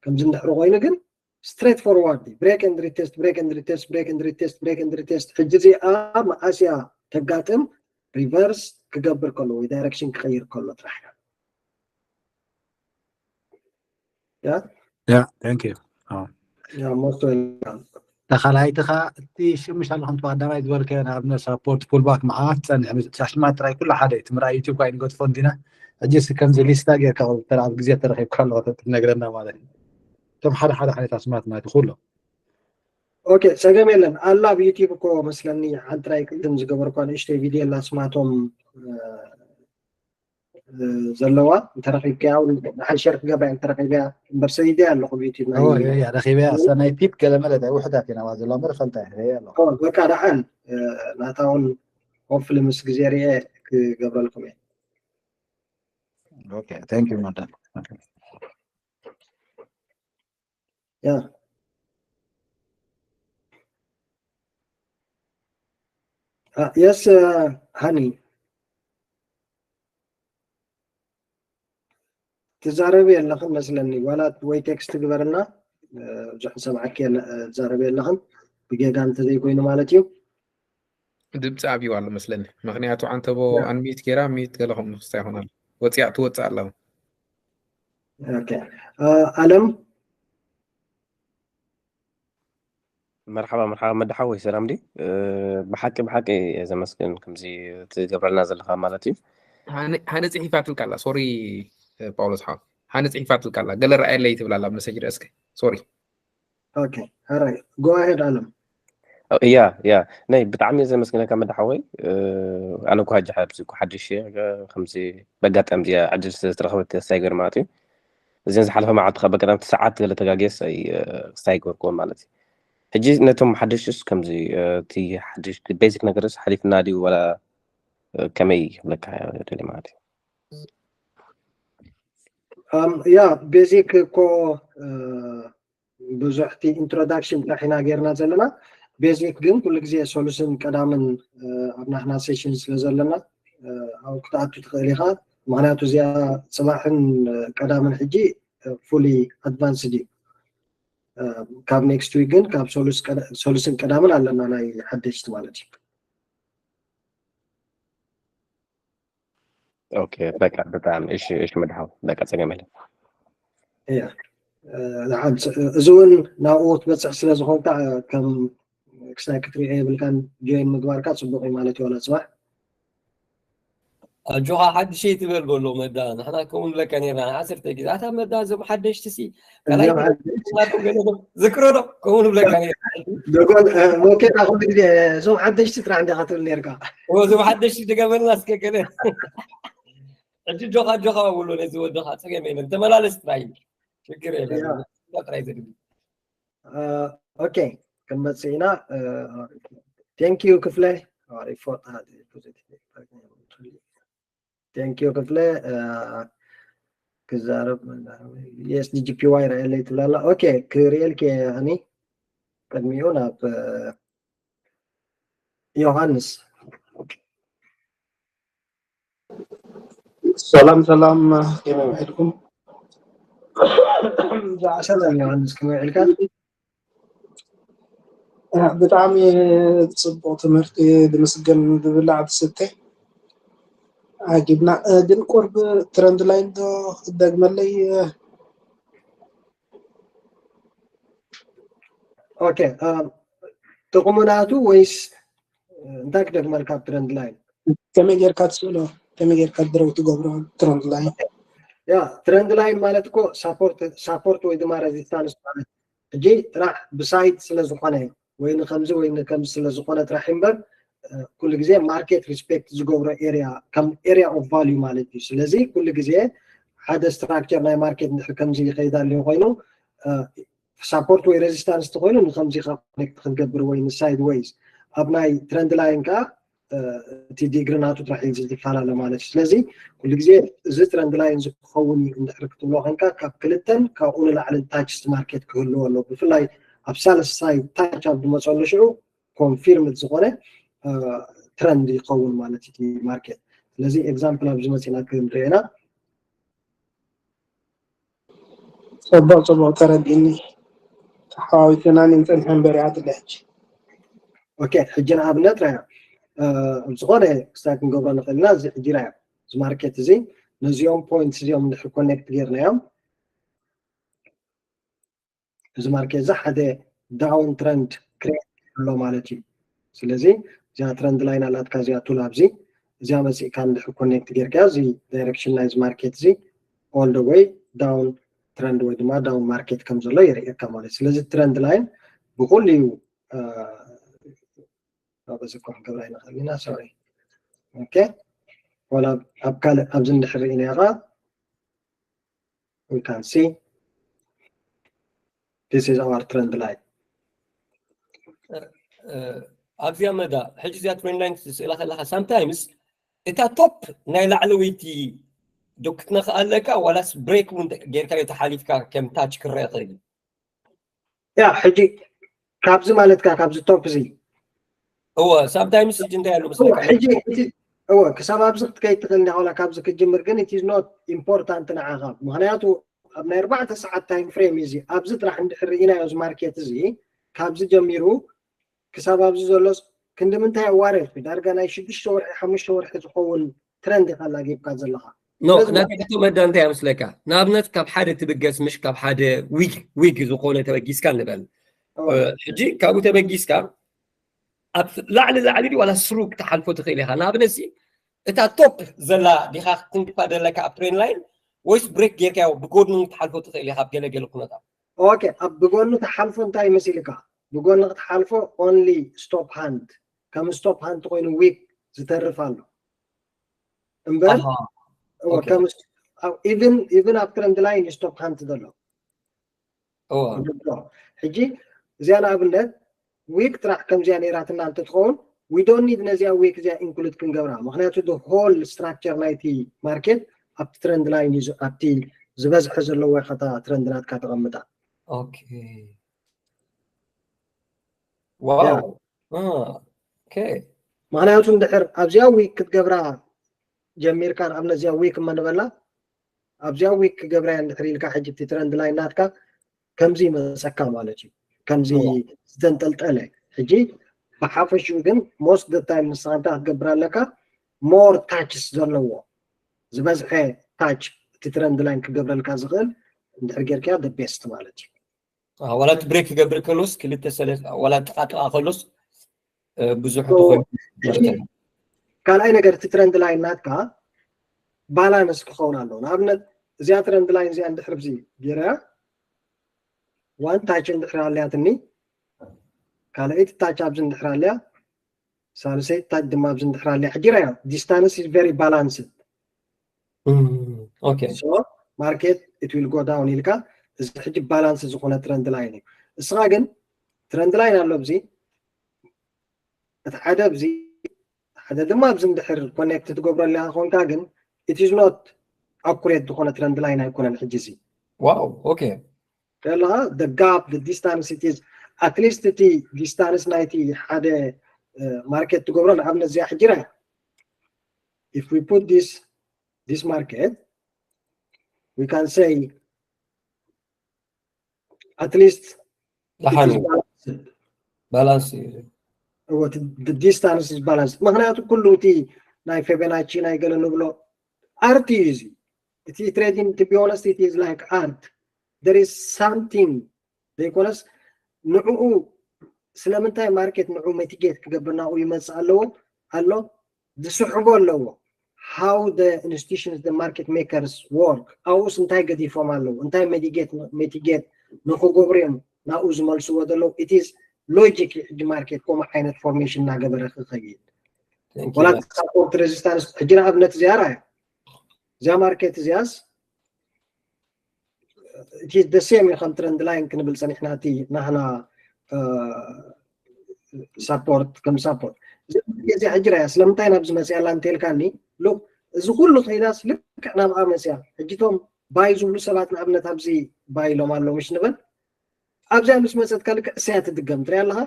ከምዚ እንድሕሪ ኮይኑ ግን straight forward break and retest break and retest break and retest break and retest። ሕጂ እዚኣ መዓስ እያ ተጋጥም? ሪቨርስ ክገብር ከሎ ወይ ዳይሬክሽን ክቀይር ከሎ ጥራሕ እያ። Yeah, thank you. Yeah, most welcome። ተኻላይትኻ እቲ ሽምሽ ኣለኹም ቀዳማይ ዝበልከ ንኣብነት ሳፖርት ፑልባክ መዓት ፀንሕ ሻሽማት ጥራይ ኩሉ ሓደ እቲ ምርኣይ ዩቲብ ኳ ይንገድፎ እንዲና። ሕጂ ስ ከምዚ ሊስታ ጌርካ ተራ ኣብ ግዜ ተረኺብካ ኣለኹ ትነግረና ማለት እዩ። እቶም ሓደ ሓደ ዓይነት ኣስማት ማለት ኩሎም ኦኬ፣ ጸገም የለን። ኣላ ኣብ ዩቲብ እኮ መስለኒ ሓንቲ ናይ ቅድም ዝገበርኳ ንእሽተይ ቪድዮ ኣላ ስማቶም ዘለዋ እንተረኺብካያ እውን ንሓን ሸር ክገብራ እንተረኺብያ እምበር ሰይደ ኣለኹ ብዩቲብ ረኺበያ ናይ ፒፕ ገለ መለ ውሕዳት ኢና ዘለዋ እምበር ፈልጣ ኣለኹ በቃ ደሓን ናታ እውን ሆፍሊ ምስ ግዜ ርኤ ክገብረልኩም እየ Okay, thank you, Madam. Yeah. Uh, yes, uh, honey. ትዛረቢ ኣለኽን መስለኒ ዋላ ወይ ቴክስት ግበርና ብዙሕ ሰምዓኪ ትዛረቢ ኣለኽን ብጌጋ እንተዘይኮይኑ ማለት እዩ ድምፂ ኣብዩ ኣሎ መስለኒ ምክንያቱ ዓንተቦ ኣንሚት ገይራ ሚት ገለኹም ንክስታ ይኾናል ወፂያ ትወፅእ ኣለዉ ኣለም መርሓባ መርሓባ መድሓወይ ሰላም ድዩ ብሓቂ ብሓቂ ዘመስግን ከምዚ ትገብረልና ዘለካ ማለት እዩ ሃነ ፅሒፋትልካ ኣላ ሶሪ ጳውሎስ ሓ ሃነ ፅሒፋትልካ ኣላ ገለ ረኣየለይ ትብል ኣላ ኣብ መሰጅ ርእስከ ሶሪ Okay, all right. Go ahead, Alam. ያ ያ ናይ ብጣዕሚ ዘመስግነካ መድሓወይ ኣነ እኳ ሕጂ ኣብዚ እኳ ሓድሽ ከምዚ በጋጣሚ እዚኣ ዕድል ዝተረኸበት ክስታይ ገር ማለት እዩ እዘን ዝሓለፈ መዓልቲ ካብ በቀዳምቲ ሰዓት ገለ ተጋግየ ክስታይ ገርክዎ ማለት እዩ ሕጂ ነቶም ሓደሽትስ ከምዚ እቲ ሓደሽቲ ቤዚክ ነገርስ ሓሊፍና ድዩ ወላ ከመይ ይብለካ ደሊ ማለት እዩ ያ ቤዚክ እኮ ብዙሕቲ ኢንትሮዳክሽን ጥራሕ ኢና ጌርና ዘለና ቤዚክ ግን ኩሉ ግዜ ሶሉስን ቀዳምን ኣብ ናትና ሴሽን ስለ ዘለና ኣብኡ ክትኣቱ ትኽእል ኢኻ ምክንያቱ እዚኣ ፅባሕን ቀዳምን ሕጂ ፉሊ ኣድቫንስድ እዩ ካብ ኔክስት ዊክ ግን ካብ ሶሉስን ቀዳምን ኣለና ናይ ሓደሽቲ ማለት እዩ ኦኬ በቃ ብጣዕሚ እሺ እሺ መድሓው በቃ ፀገም የለን እያ ንሓን እዚ እውን ናብኡ ክትበፅሕ ስለ ዝኾንካ ከም ክሳይ ክትሪኦ የብልካን ጆይን ምግባርካ ፅቡቅ እዩ ማለት እዩ ዋላ ፅባሕ ኣጆኻ ሓድሽ ትበል በሎ መዳ ንሕና ከምኡ ንብለካ ነርና ዓሰርተ ግዜ ኣታ መዳ እዞም ሓደሽቲ ሲ ካልኣይ ዝክሮ ዶ ከምኡ ንብለካ ዶጎል ሞኬታ ኩሉ ግዜ እዞም ሓደሽቲ ጥራሕ እንዲኻ ትብል ነርካ እዞም ሓደሽቲ ድገመልና እስከ ገለ ሕጂ ጆኻ ጆኻ ብሎ ነዚ ወድኻ ፀገም የለን ተመላለስ ጥራይ ሽግር የለን ጥራይ ዘድሊ ኦኬ ክንመፅእ ኢና ቴንኪዩ ክፍለ ሪፖርት ቴንኪዩ ክፍለ ክዛረብ የስ ዲጂፒዋይ ረአለይ ትብላላ ኦኬ ክርእየልክ ኒ ቅድሚኡ ናብ ዮሃንስ ሰላም ሰላም ከመይ ውዒልኩም ሰላም ዮሃንስ ከመይ ውዒልካ ብጣዕሚ ፅቡቅ ትምህርቲ ዝምስገን ዝብላዕ ትስተ ኣጊድና ግን ቁርብ ትረንድ ላይን ዶ ክደግመለይ ኦኬ ጥቕሙ ናቱ ወይስ እንታይ ክደግመልካ ኣብ ትረንድ ላይን ከመይ ጌርካ ትስእሎ ከመይ ጌርካ ድረው ትገብሮ ትረንድ ላይን ያ ትረንድ ላይን ማለት እኮ ሳፖርት ወይ ድማ ሬዚስታንስ ማለት ሕጂ ጥራሕ ብሳይድ ስለ ዝኾነ ወይ ንከምዚ ወይ ንከምዚ ስለ ዝኾነ ጥራሕ እምበር ኩሉ ግዜ ማርኬት ሪስፔክት ዝገብሮ ኤሪያ ከም ኤሪያ ኦፍ ቫልዩ ማለት እዩ ስለዚ ኩሉ ግዜ ሓደ structure ናይ market እንድሕር ከምዚ ይኸይድ ኣሎ ኮይኑ support ወይ resistance ተኮይኑ ንከምዚ ኮኔክት ክትገብር ወይ ን sideways ኣብ ናይ trend line ከ እቲ ዲግሪ ናቱ ጥራሕ እዩ ዝፈላለ ማለት እዩ። ስለዚ ኩሉ ግዜ እዚ trend line ዝኸውን እዩ እንድሕር ክትብሎ ኮንካ ካብ ክልተን ካብኡ ንላዕሊ touch market ክህልዎ ኣሎ። ብፍላይ ኣብ ሳልሳይ touch ኣብ ዝመፀሉ ሽዑ confirmed ዝኾነ trend ይኸውን ማለት እዩ ማርኬት። ስለዚ example ኣብዚ መፂና ክንሪኦ ኢና። ፅቡቅ ፅቡቅ ተረዲእኒ። ተሓዋዊስና ንፀንሐ እምበር እያ ትብለ ሕጂ። ኦኬ ሕጂ ንኣብነት ራያ ዝኾነ ክስታይ ክንገብሮ ንኽእል ኢና። እዚ ሕጂ ራያ እዚ ማርኬት እዚ ነዚኦም ፖይንት እዚኦም እንድሕር ኮኔክት ጌርናዮም እዚ ማርኬት እዚ ሓደ down trend create ኣሎ ማለት እዩ። ስለዚ እዚኣ trend line ኣላትካ እዚኣ ቱል ኣብዚ እዚኣ መፂእካ እንድሕር ኮኔክት ጌርካ እዚ direction ናይዚ ማርኬት እዚ all the way down trend ወይ ድማ down market ከም ዘሎ የርእየካ ማለት እዩ። ስለዚ trend line ብኩሉ እዩ በዚ እኮ ክንገብራ ይንኽእል ኢና። ሶሪ ኦኬ ዋላ ኣብ ካልእ ኣብዚ እንድሕር ርኢናዮ ከዓ we can see this is our trend line ኣብዚኣ መዳ ሕጂ እዚኣ trend line ክትስእላ ከለካ sometimes እታ top ናይ ላዕለወይቲ ዶ ክትነክኣ ኣለካ ዋላስ break እውን ጌርካዮ ተሓሊፍካ ከም touch ክረአ ይኽእል እዩ ያ ሕጂ ካብዚ ማለትካ ካብዚ top እዚ እወ sometimes ሕጂ እንታይ ኣሎ ምስለካ ሕጂ እወ ክሳብ ኣብዚ ክትከይድ ትኽእል እንዳ ዋላ ካብዚ ክትጅምር ግን it is not important ንዓኻ ምክንያቱ ኣብ ናይ ኣርባዕተ ሰዓት time frame እዩ ኣብዚ ጥራሕ እንድሕር ርኢናዮ እዚ ማርኬት እዚ ካብዚ ጀሚሩ ክሳብ ኣብዚ ዘሎስ ክንዲ ምንታይ ኣዋርድ ዳርጋ ናይ ሽዱሽተ ወርሒ ሓሙሽተ ወርሒ ዝኸውን trend ኢኻ ኣላጊብካ ዘለኻ no ናተይ ሕቶ መዳ እንታይ ምስለካ ንኣብነት ካብ ሓደ ትብገስ ምሽ ካብ ሓደ ዊግ ዊግ ዝኾነ ተበጊስካ ንበል ሕጂ ካብኡ ተበጊስካ ኣብ ላዕሊ ላዕሊ ዋላ ስሩ ክትሓልፎ ትኽእል ኢኻ ንኣብነት እታ top ዘላ ዲኻ ክትንግፋ ዘለካ ኣብ trend line ወይስ break ጌርካዮ ብጎድኑ ክትሓልፎ ትኽእል ኢኻ ኣብ ገለገለ ኩነታት okay ኣብ ብጎኑ ትሓልፎ እንታይ መሲልካ ብጎኑ ክትሓልፎ only stop hand ከም stop hand ኮይኑ ዊግ ዝተርፍ ኣሎ እምበር even even ኣብ trend line stop hand ዘሎ ሕጂ እዚኣ ንኣብነት ዊክ ጥራሕ ከምዚኣ ነይራትና እንተትኸውን we don't need ነዚኣ ዊክ እዚኣ include ክንገብራ ምክንያቱ whole structure ናይቲ ማርኬት ኣብቲ trend line እዩ ኣብቲ ዝበዝሐ ዘለዎ ኢኻ trend ናትካ ተቐምጣ ዋው ምክንያቱ እንድሕር ኣብዚኣ ዊክ ክትገብራ ጀሚርካ ንኣብነት እዚኣ ዊክ እመ ንበላ ኣብዚኣ ዊክ ክገብራ እያ እንድሕር ኢልካ ሕጂ እቲ trend line ናትካ ከምዚ ይመፀካ ማለት እዩ ከምዚ ዝተንጠልጠለ ሕጂ ብሓፈሽኡ ግን most the time ንስኻ እንታይ ክትገብር ኣለካ more touches ዘለዎ ዝበዝሐ touch እቲ trend line ክገብረልካ ዝኽእል እንድሕር ጌርካ the best ማለት እዩ ዋላ እቲ break ክገብር ከሎስ ክልተ ሰለ ዋላ ጥቃጥቃ ከሎስ ብዙሕ ካልኣይ ነገር እቲ trend line ናትካ balance ክኸውን ኣለዎ ንኣብነት እዚኣ trend line እዚኣ እንድሕር ብዚ ጌረያ one touch እንድሕር ኣለያትኒ ካልኣይቲ touch ኣብዚ እንድሕር ኣለያ ሳልሰይቲ touch ድማ ኣብዚ እንድሕር ኣለያ ሕጂ ራያ distance is very balanced okay so market it will go down ኢልካ እዚ ሕጂ balance ዝኾነ trend line እዩ እስኻ ግን trend line ኣሎ ብዚ እቲ ሓደ ብዚ ሓደ ድማ ኣብዚ እንድሕር ኮኔክት ትገብሮ ኣለካ ኮንካ ግን it is not accurate ዝኾነ trend line ኣይኮነን ሕጂ እዚ wow okay ከለካ the gap the distance it is at least እቲ distance ናይቲ ሓደ ማርኬት ትገብሮ ንኣብነት እዚኣ ሕጂ ራያ if we put this this market we can say at least ደሓን balance distance is balance ምክንያቱ ኩሉ እቲ ናይ ፌበናቺ ናይ ገለ ንብሎ art እዩ እዚ እቲ trading to be honest it is like art there is something ዘይኮነስ ንዕኡ ስለምንታይ ማርኬት ንዕኡ mitigate ክገብር ናብኡ ይመፅእ ኣለዎ ኣሎ ዝስሕቦ ኣለዎ how the institutions the market makers work ኣብኡስ እንታይ ገዲፎም ኣለዉ እንታይ mitigate ንክገብሩ እዮም ናብኡ ዝመልስዎ ዘለዉ it is logic ሕጂ ማርኬት ከምኡ ዓይነት formation እናገበረ ክኸይድ ወላ support resistance ሕጂ ንኣብነት እዚኣ ራያ እዚኣ ማርኬት እዚኣስ እቲ ደሴም እዩ ከም ትረንድ ላይን ክንብል ፀኒሕና እቲ ናህና ሳፖርት ከም ሳፖርት እዚ ሕጂ ራያ ስለምንታይ ናብዚ መፅእ ያላ እንተልካኒ ሉ እዚ ኩሉ ከይዳስ ልክዕ ናብኣ መፅያ ሕጂቶም ባይ ዝብሉ ሰባት ንኣብነት ኣብዚ ባይ ኢሎም ኣለዉ ምሽ ንበል ኣብዚኣ ምስ መፀትካ ልክዕ እሰያ ትድገም ትሪያ ኣለኻ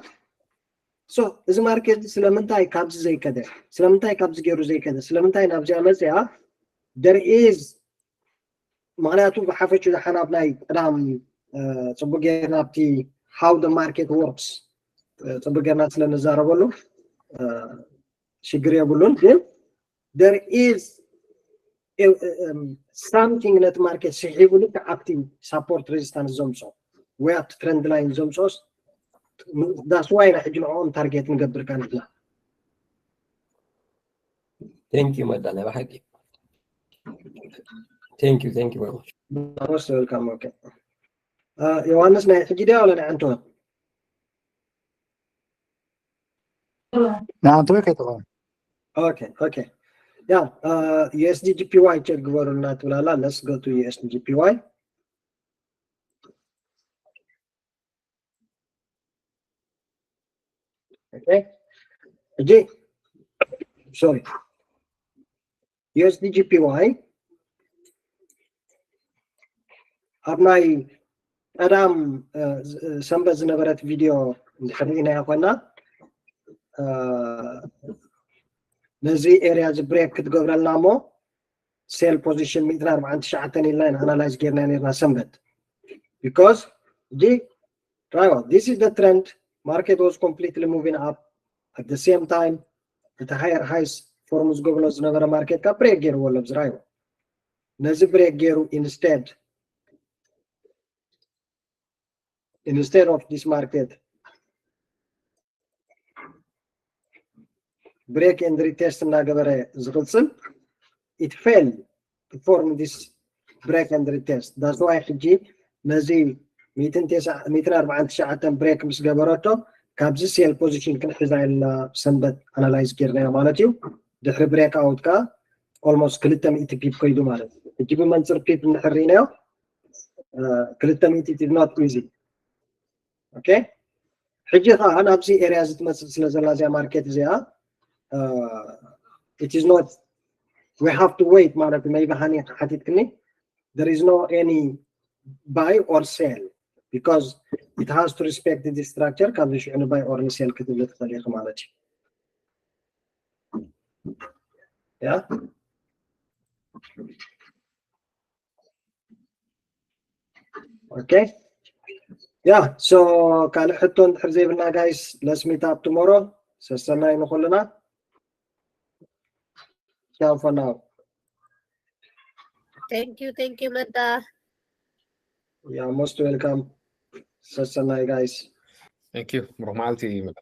so እዚ ማርኬት ስለምንታይ ካብዚ ዘይከደ ስለምንታይ ካብዚ ገይሩ ዘይከደ ስለምንታይ ናብዚኣ መፅያ there is ምክንያቱ ብሓፈሹ ዝሓናብ ናይ ቅዳም ፅቡቅ ጌርና ኣብቲ how the market works ፅቡቅ ጌርና ስለንዛረበሉ ሽግር የብሉን ግን there is something ነቲ ማርኬት ስሒቡ ልክዕ ኣብቲ ሳፖርት ሬዚስታንስ ዘምፅኦ ወይ ኣብቲ ትረንድ ላይን ዘምፅኦስ that's why ና ሕጂ ንዕኦም ታርጌት ንገብር ካ ንሕና Thank you መዳ ናይ ብሓቂ Thank you, thank you very much. Most welcome. Okay. Uh, ዮሃንስ ናይ ሕጂ ድያ ወላ ናይ ኣንቶን? ናይ ኣንቶን ከይተኾነ። Okay, okay. Yeah, uh, U S D J P Y check ግበሩልና ትብላላ። Let's go to U S D J P Y. Okay. ሕጂ sorry U S D J P Y ኣብ ናይ ቀዳም ሰንበት ዝነበረት ቪድዮ እንድሕር ርኢናያ ኮይና ነዚ ኤርያ እዚ ብሬክ ክትገብረልና እሞ ሴል ፖዚሽን ሚእትን ኣርባዓን ትሽዓተን ኢልና ኢና ኣናላይዝ ጌርና ነርና ሰንበት because እዚ ራይዋ this is the trend market was completely moving up at the same time እቲ higher highs form ዝገብሮ ዝነበረ ማርኬት ካብ ብሬክ ገይርዎ ኣሎ ብዝራይዋ ነዚ ብሬክ ገይሩ instead instead of this market break and retest እናገበረ ዝቕፅል it fail to form this break and retest that's why ሕጂ ነዚ ሚእትን ኣርባዓን ትሽዓተን ብሬክ ምስ ገበረቶ ካብዚ ሴል ፖዚሽን ክንሕዛ ኢልና ሰንበት ኣናላይዝ ጌርናዮ ማለት እዩ ድሕሪ ብሬክ ኣውት ከዓ almost ክልተ ሚእቲ ፒፕ ከይዱ ማለት እዩ ሕጂ ብመንፅር ፒፕ እንድሕር ርኢናዮ ክልተ ሚእቲ is not easy okay ሕጂ ከዓ ናብዚ ኤርያ እዚ ትመፅእ ስለ ዘላ እዚኣ ማርኬት እዚኣ it is not we have to wait ማለት maybe ሃኒ ሓቲትክኒ there is no any buy or sell because it has to respect the structure ካብዚ ሽዑ ን buy or ን sell ክትብል ትኽእል ኢኺ ማለት እዩ yeah okay yeah so ካልእ ሕቶ እንድሕር ዘይብልና guys let's meet up tomorrow ሰሰናይ ንኩልና ciao for now Thank you, thank you, Mada. Yeah, most welcome. ሰሰናይ guys. Thank you. ብሩኽ መዓልቲ መዳ።